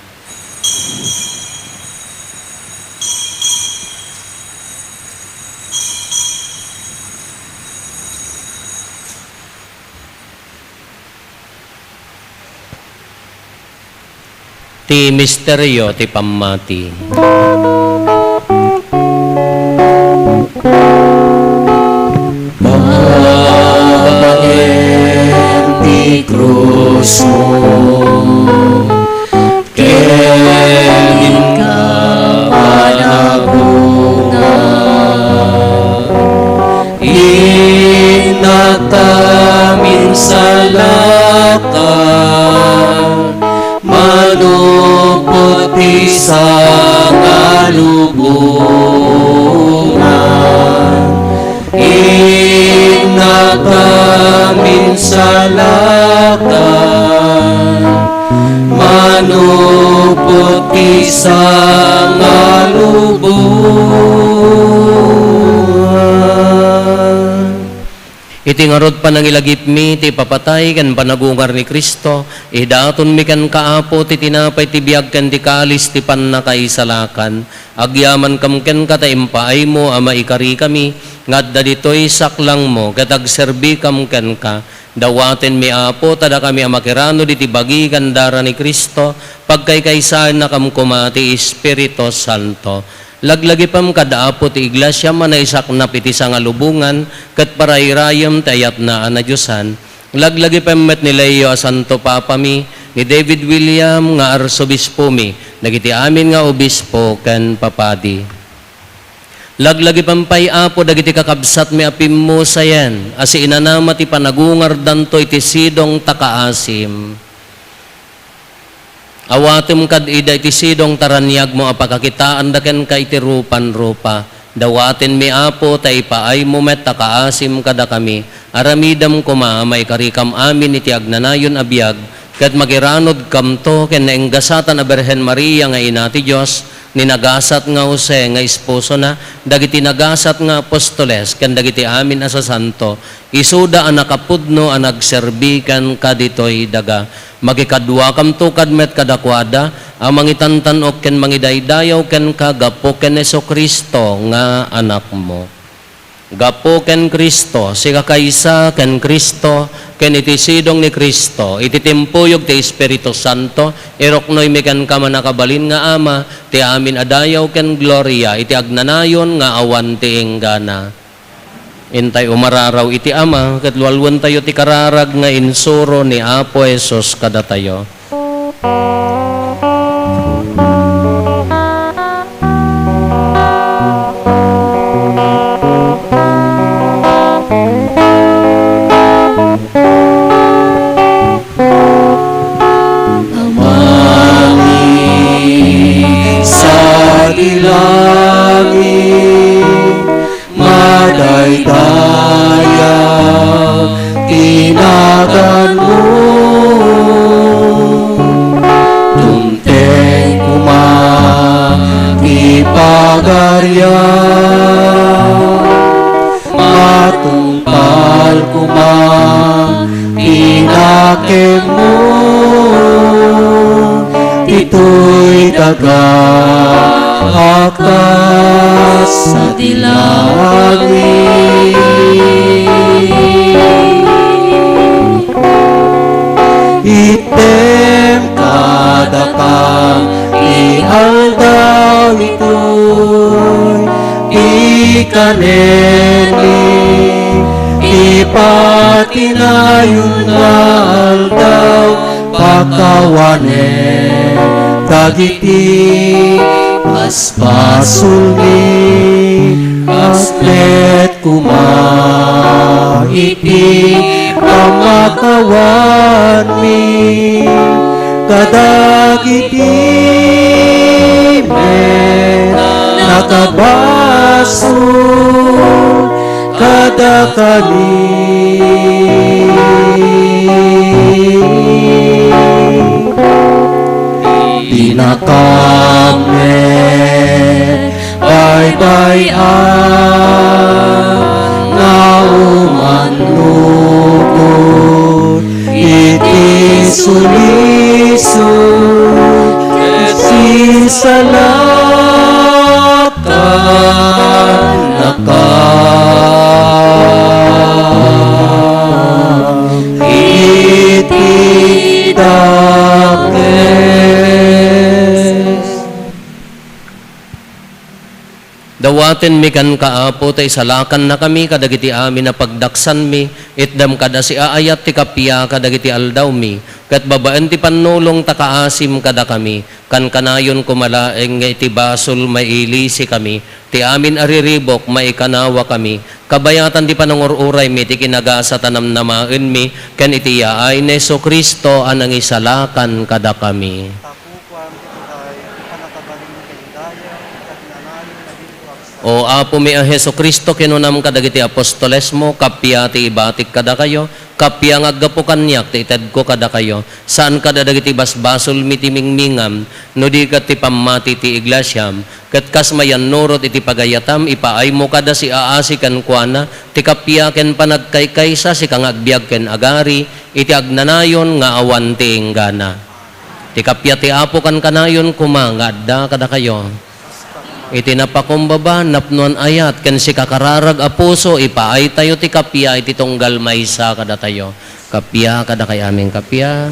Ti misterio ti pammati. Babaen ti krusmo, ken inka panabunga, innak ta minsalakad, manupot ti sangalubongan. Innak ta minsalakad, manupot ti sangalubongan. Iti ngarud panangilagipmi ti ipapatay ken panagungar ni Cristo, idatonmi kenka, Apo, ti tinapay ti biag ken ti kalis ti pannakaisalakan. Agyamankam kenka ta impaaymo a maikarikami nga adda ditoy saklangmo ket agserbikam kenka. Dawatenmi, Apo, ta dakami a makiranod iti bagi ken dara ni Cristo, pagkaykaysaennakam koma ti Espiritu Santo. Laglagipem kad Apo ti Iglesiam a naisaknap iti sangalubongan ket parayrayem ti ayatna a nadiosan. Laglagipem met ni Leo a Santo Papami, ni David William nga Arsobispomi, dagiti amin nga obispo ken papadi. Laglagipem pay, Apo, dagiti kakabsatmi a pimmusayen a siinanama ti panagungardanto iti sidong ta kaasim. Awatem kad ida iti sidong ta raniagmo a pakakitaanda kenka iti rupanrupa. Dawatenmi, Apo, ta ipaaymo met ta kaasim kadakami. Aramidem koma a maikarikam amin iti agnanayon a biag, ket makiranodkamto ken naenggasatan a Birhen Maria nga Ina ti Dios, ni nagasat nga Jose nga esposona, dagiti nagasat nga apostoles, ken dagiti amin a sasanto, isuda a nakapudno a nagserbi kenka ditoy daga. Makikaduakamto kad met kadakuada a mangitantan-ok ken mangidaydayaw kenka gapu ken Jesu-Cristo nga Anakmo. Gapu ken Cristo, sikakaysa ken Cristo, ken iti sidong ni Cristo, iti timpuyog ti Espiritu Santo, iruknoymi kenka, mannakabalin nga Ama, ti amin a dayaw ken gloria iti agnanayon nga awan ti inggana. Intay umararaw iti Ama, ket lualuentayo ti kararag nga insuro ni Apo Jesus kadatayo. Amami, sa ti langit, madaydayaw ti naganmo. Dumteng koma ti pagariam. Matungpal koma ti nakemmo, ditoy daga a kas iti langit. Patinayon nga aldaw, pakawanen dagiti basbasolmi, kas met koma iti pammakawanmi kadagiti met nakabasol kadakami. Dinakam met baybay-an nga umannukot iti sulisog ket sisalak kannaka iti dakes. Dawatenmi kenka, Apo, ta isalakannakami kadagiti amin a pagdaksanmi. Itdem kad a siaayat ti kappia kadagiti aldawmi, ket babaen ti pannulong ta kaasim kadakami. Kankanayon koma laeng nga iti basol mailisikami, ti amin a riribuk maikanawakami, kabayatan ti panangur-uraymi ti kinagasat a namnamaenmi, ken iti yaay ni Jesu-Cristo a nangisalakan kadakami. Tapukuan ti tulay, ti pannakabalin ken dayag, ket nanayon a di O Apomi a Jesu-Cristo, kinunam kadagiti apostolesmo, kappia ti ibatik kadakayo, kappia nga aggapu kaniak ti itedko kadakayo. Saan kada dagiti basbasolmi ti mingmingam, no di ket ti pammati ti iglesiam. Ket kas mayannurot iti pagayatam, ipaaymo kada siaasi kenkuana ti kappia ken panagkaykaysa, sika nga agbiag ken agari iti agnanayon nga awan ti inggana. Ti kappia ti Apo kankanayon koma nga adda kadakayo. Iti napakumbaba, napnoan ayat, ken sikakararag a puso, ipaaytayo ti kappia iti tunggal maysa kadatayo. Kappia, kadakay amin kappia.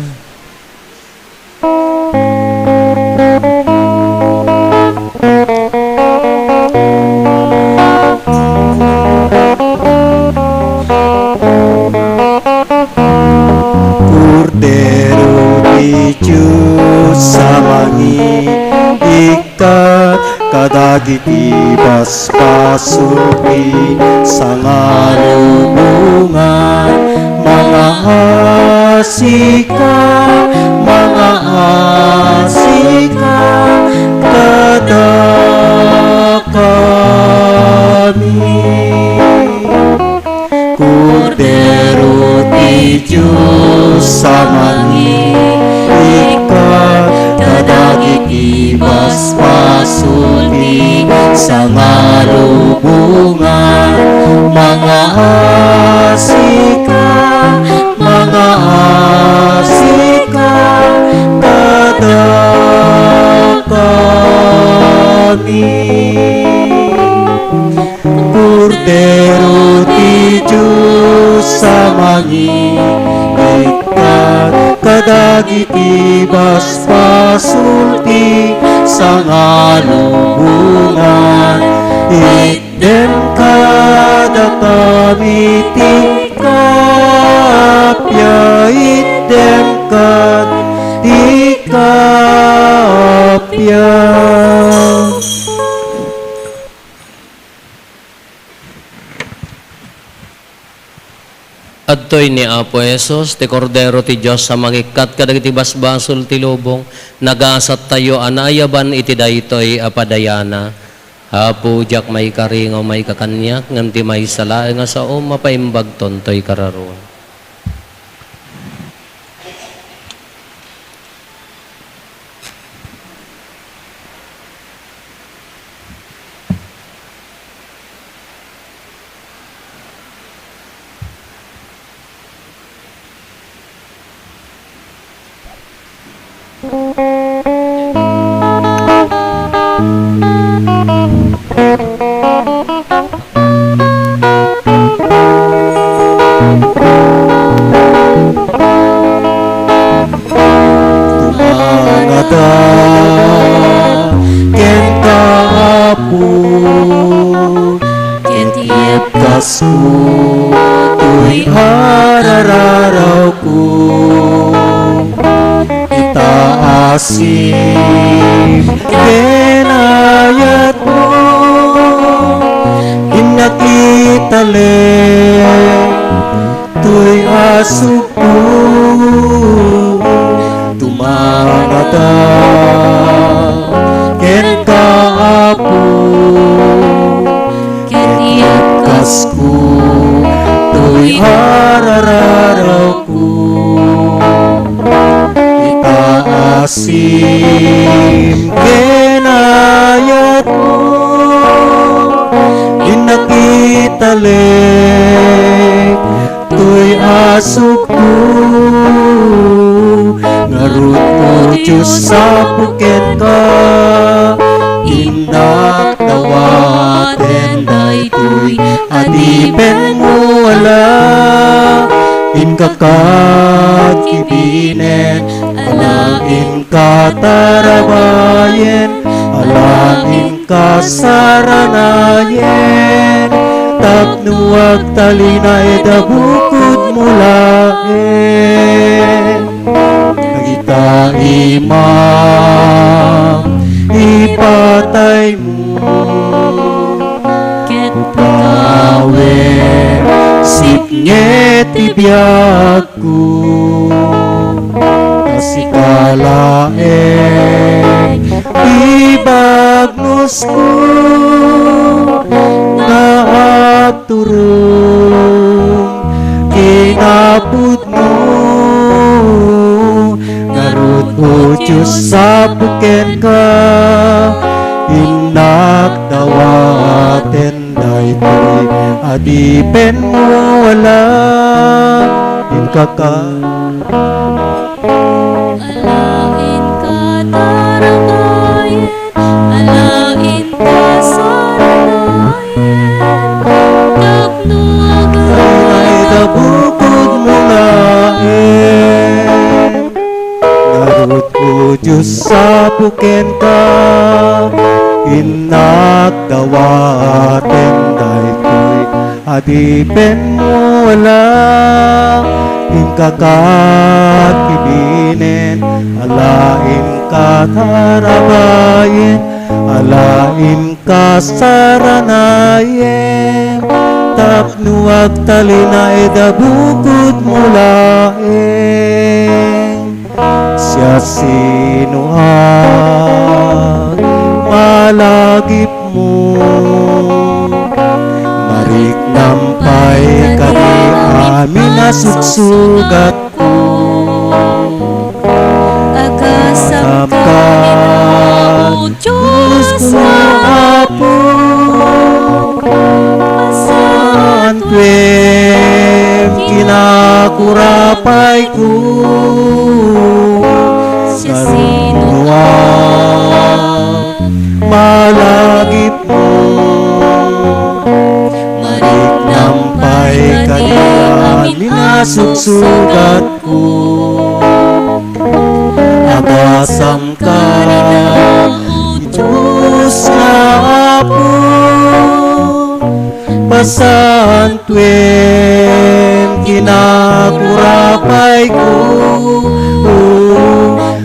Kordero ti Dios a mangikkat kadagiti basbasol ti sangalubongan, mangaasika, mangaasika kadakami. Kordero ti Dios a mangikkat kadagiti basbasol ti sangalubongan, mangaasika, mangaasika kadakami. Kordero ti Dios a mangikkat kadagiti basbasol ti sangalubongan, itdem kadakami ti kappia, itdem kad ti kappia. Adtoy ni Apo Jesus, ti Kordero ti Dios a mangikkat kadagiti basbasol ti lubong. Nagasattayo a naayaban iti daytoy a padayana. Apo, diak maikari nga umayka kaniak, ngem ti maysa laeng a sao, mapaimbagton toy kararuan. Tumangada kenka, Apo, ket ibkasko toy Arararawko, ita asim ken ayatmo, innak italek toy asukko, tumangada kenka, Apo. Ket iekkasko toy arararawko, ita asim ken ayatmo, innak italek toy asukko, ngarud, O Dios, Apo kenka, innak dawaten daytoy adipenmo a la, inka kad kibinen a la inka tarabayen, a la inka saranayen, tapno agtalinaed a bukodmo laeng. Dagita ima, ipataymo, ket pukawem, sipnget ti biag ko, ta sika laeng ti bagnusko nga agturong kinapudno. Ngarud, O Dios, Apo kenka, innak dawaten daytoy adipenmo a la, inka ka. Alaen ka tarabayen, alaen ka saranayen, tapno agtalinaed a bukodmo laeng. Ngarud, O Dios, Apo kenka, innak dawaten daytoy adipenmo a la, inka kad kibinen a la inka tarabayen, a la inka saranayen, tapno agtalinaed a bukodmo laeng. Siasinoak, malagipmo, mariknam pay kadi amin a sugsugatko. Agasam ka, O Dios nga Apo, pasaantuem kinakurapayko. Siasinoak, malagipmo, mariknam pay kadi amin a sugsugatko. Agasam ka, O Dios nga Apo, pasaantuem kinakurapayko.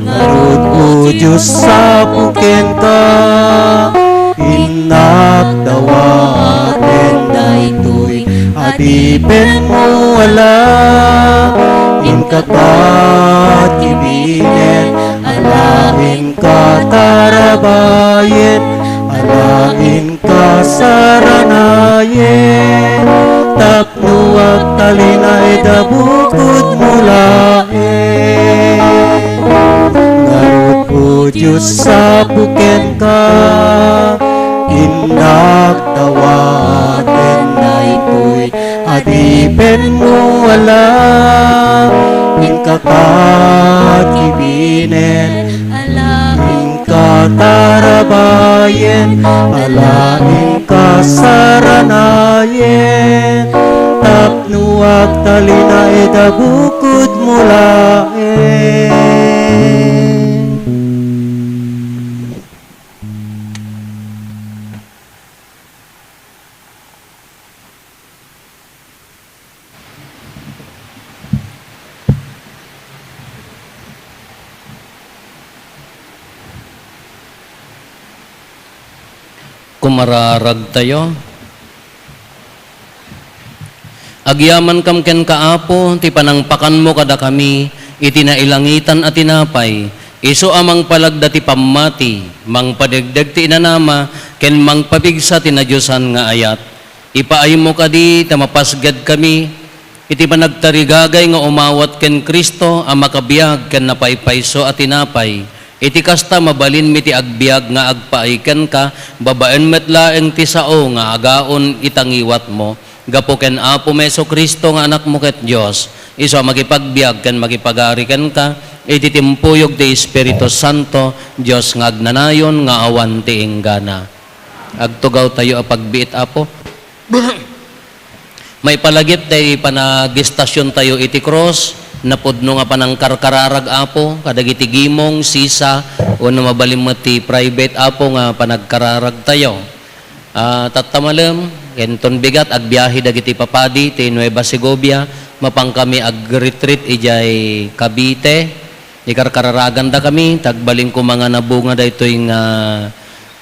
Ngarud, O Dios, Apo kenka, innak dawaten daytoy adipenmo a la, inka kad kibinen a la inka tarabayen, a la inka saranayen, tapno agtalinaed a bukodmo laeng. Ngarud, O Dios, Apo kenka, innak dawaten daytoy adipenmo a la, inka kad kibinen, a la inka tarabayen, a la inka saranayen, tapno agtalinaed a bukodmo laeng. Mararagtayo. Agyamankam kenka, Apo, ti panangpakanmo kadakami iti nailangitan a tinapay, isu a mangpalagda ti pammati, mangpadegdeg ti inanama, ken mangpapigsa ti nadiosan nga ayat. Ipaaymo kadi ta mapasgedkami iti panagtarigagay nga umawat ken Cristo a makabiag ken napaypayso a tinapay. Iti kasta, mabalinmi ti agbiag nga agpaay kenka, babaen met laeng ti sao nga agaon ita ngiwatmo. Gapu ken Apomi Jesu-Cristo nga Anakmo ket Dios, isu a makipagbiag ken makipagari kenka, iti timpuyog ti Espiritu Santo, Dios nga agnanayon nga awan ti inggana. Agtugawtayo a pagbiit, Apo. Maipalagip ti panagestasiontayo iti krus, napudno nga panangkarkararag, Apo, kadagiti gimong, sisa, wenno mabalin met ti private, Apo, nga panagkararagtayo. Ah, tatta malem, inton bigat, agbiahe dagiti papadi ti Nueva Segovia, mapankami agretreat idiay Cavite. Ikarkararagandakami, ta agbalin koma nga nabunga daytoy nga,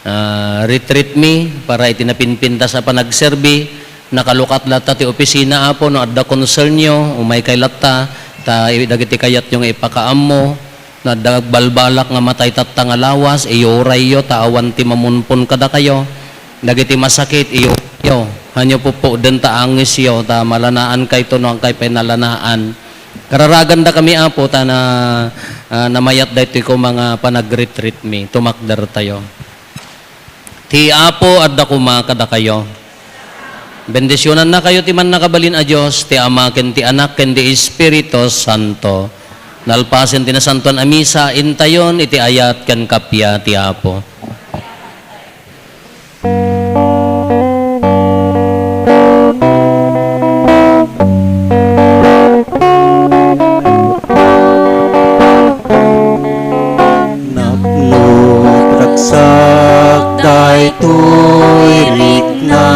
ah, retreat mi para iti napinpintas a panagserbi. Nakalukat latta ti opisina, Apo, no adda concernyo, umaykay latta, ta i-, dagiti kayatyo nga ipakaammo, no adda agbalbalak nga matay tatta nga lawas, iyurayyo, ta awan ti mamunpon kadakayo. Dagiti masakit, iyurayyo. Hanyo pupukden ta angisyo, ta malanaankayo no agkay pay nalanaan. Kararagandakami, Apo, ta na, ah, namayat daytoy koma nga panagretreat mi. Tumakdertayo. Ti Apo adda koma kadakayo. Bendisionannakayo ti Mannakabalin a Dios, ti Ama, ken ti Anak, ken ti Espiritu Santo. Nalpasen ti Nasantoan a Misa, intayon iti ayat ken kappia ti Apo. Napno ti ragsak daytoy rikna,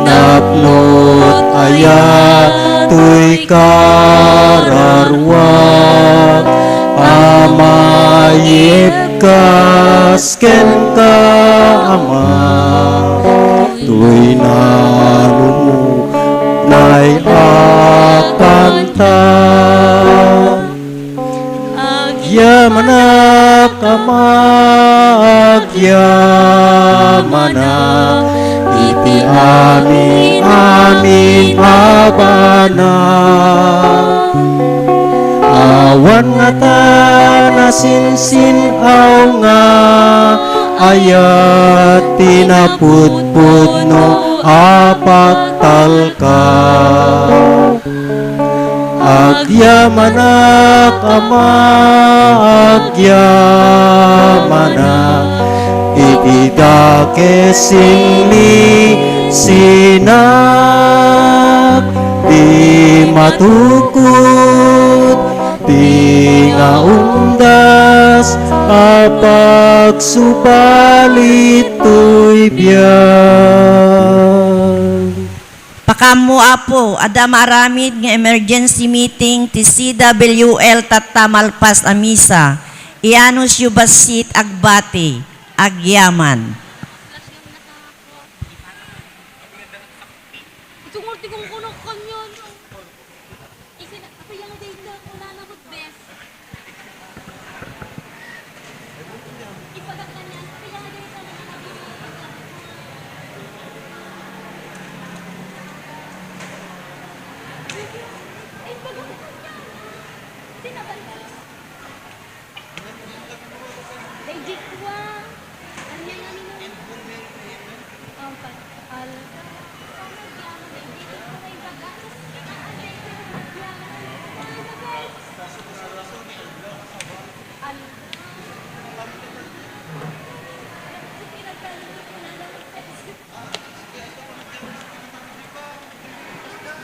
napno ti ayat toy kararuak, a maibkas kenka, Ama, toy nanumo nay a kanta. Agyamanak, Ama, agyamanak, iti amin-amin a banag. Awan ngata nasinsin-aw nga ayat ti napudpudno a pagtalka. Agyamanak, Ama, agyamanak, iti dakes inlisinak, ti matukod, ti nga umdas a pagsubali toy biag. Pakaammo, Apo, adda maaramid nga emergency meeting ti C W L tatta malpas a misa. Ianusyo bassit agbati. Agyaman. Itungol ti kungkuno kanyan. Isin-, apay nga dayta, kunana met, bes. Ipadak kanyan, apay nga dayta, nananabi. Ay, baga ko kanyan. Sinaban ko. Legit ko, ah. Ano yung ano nun? Ang pag-, al-,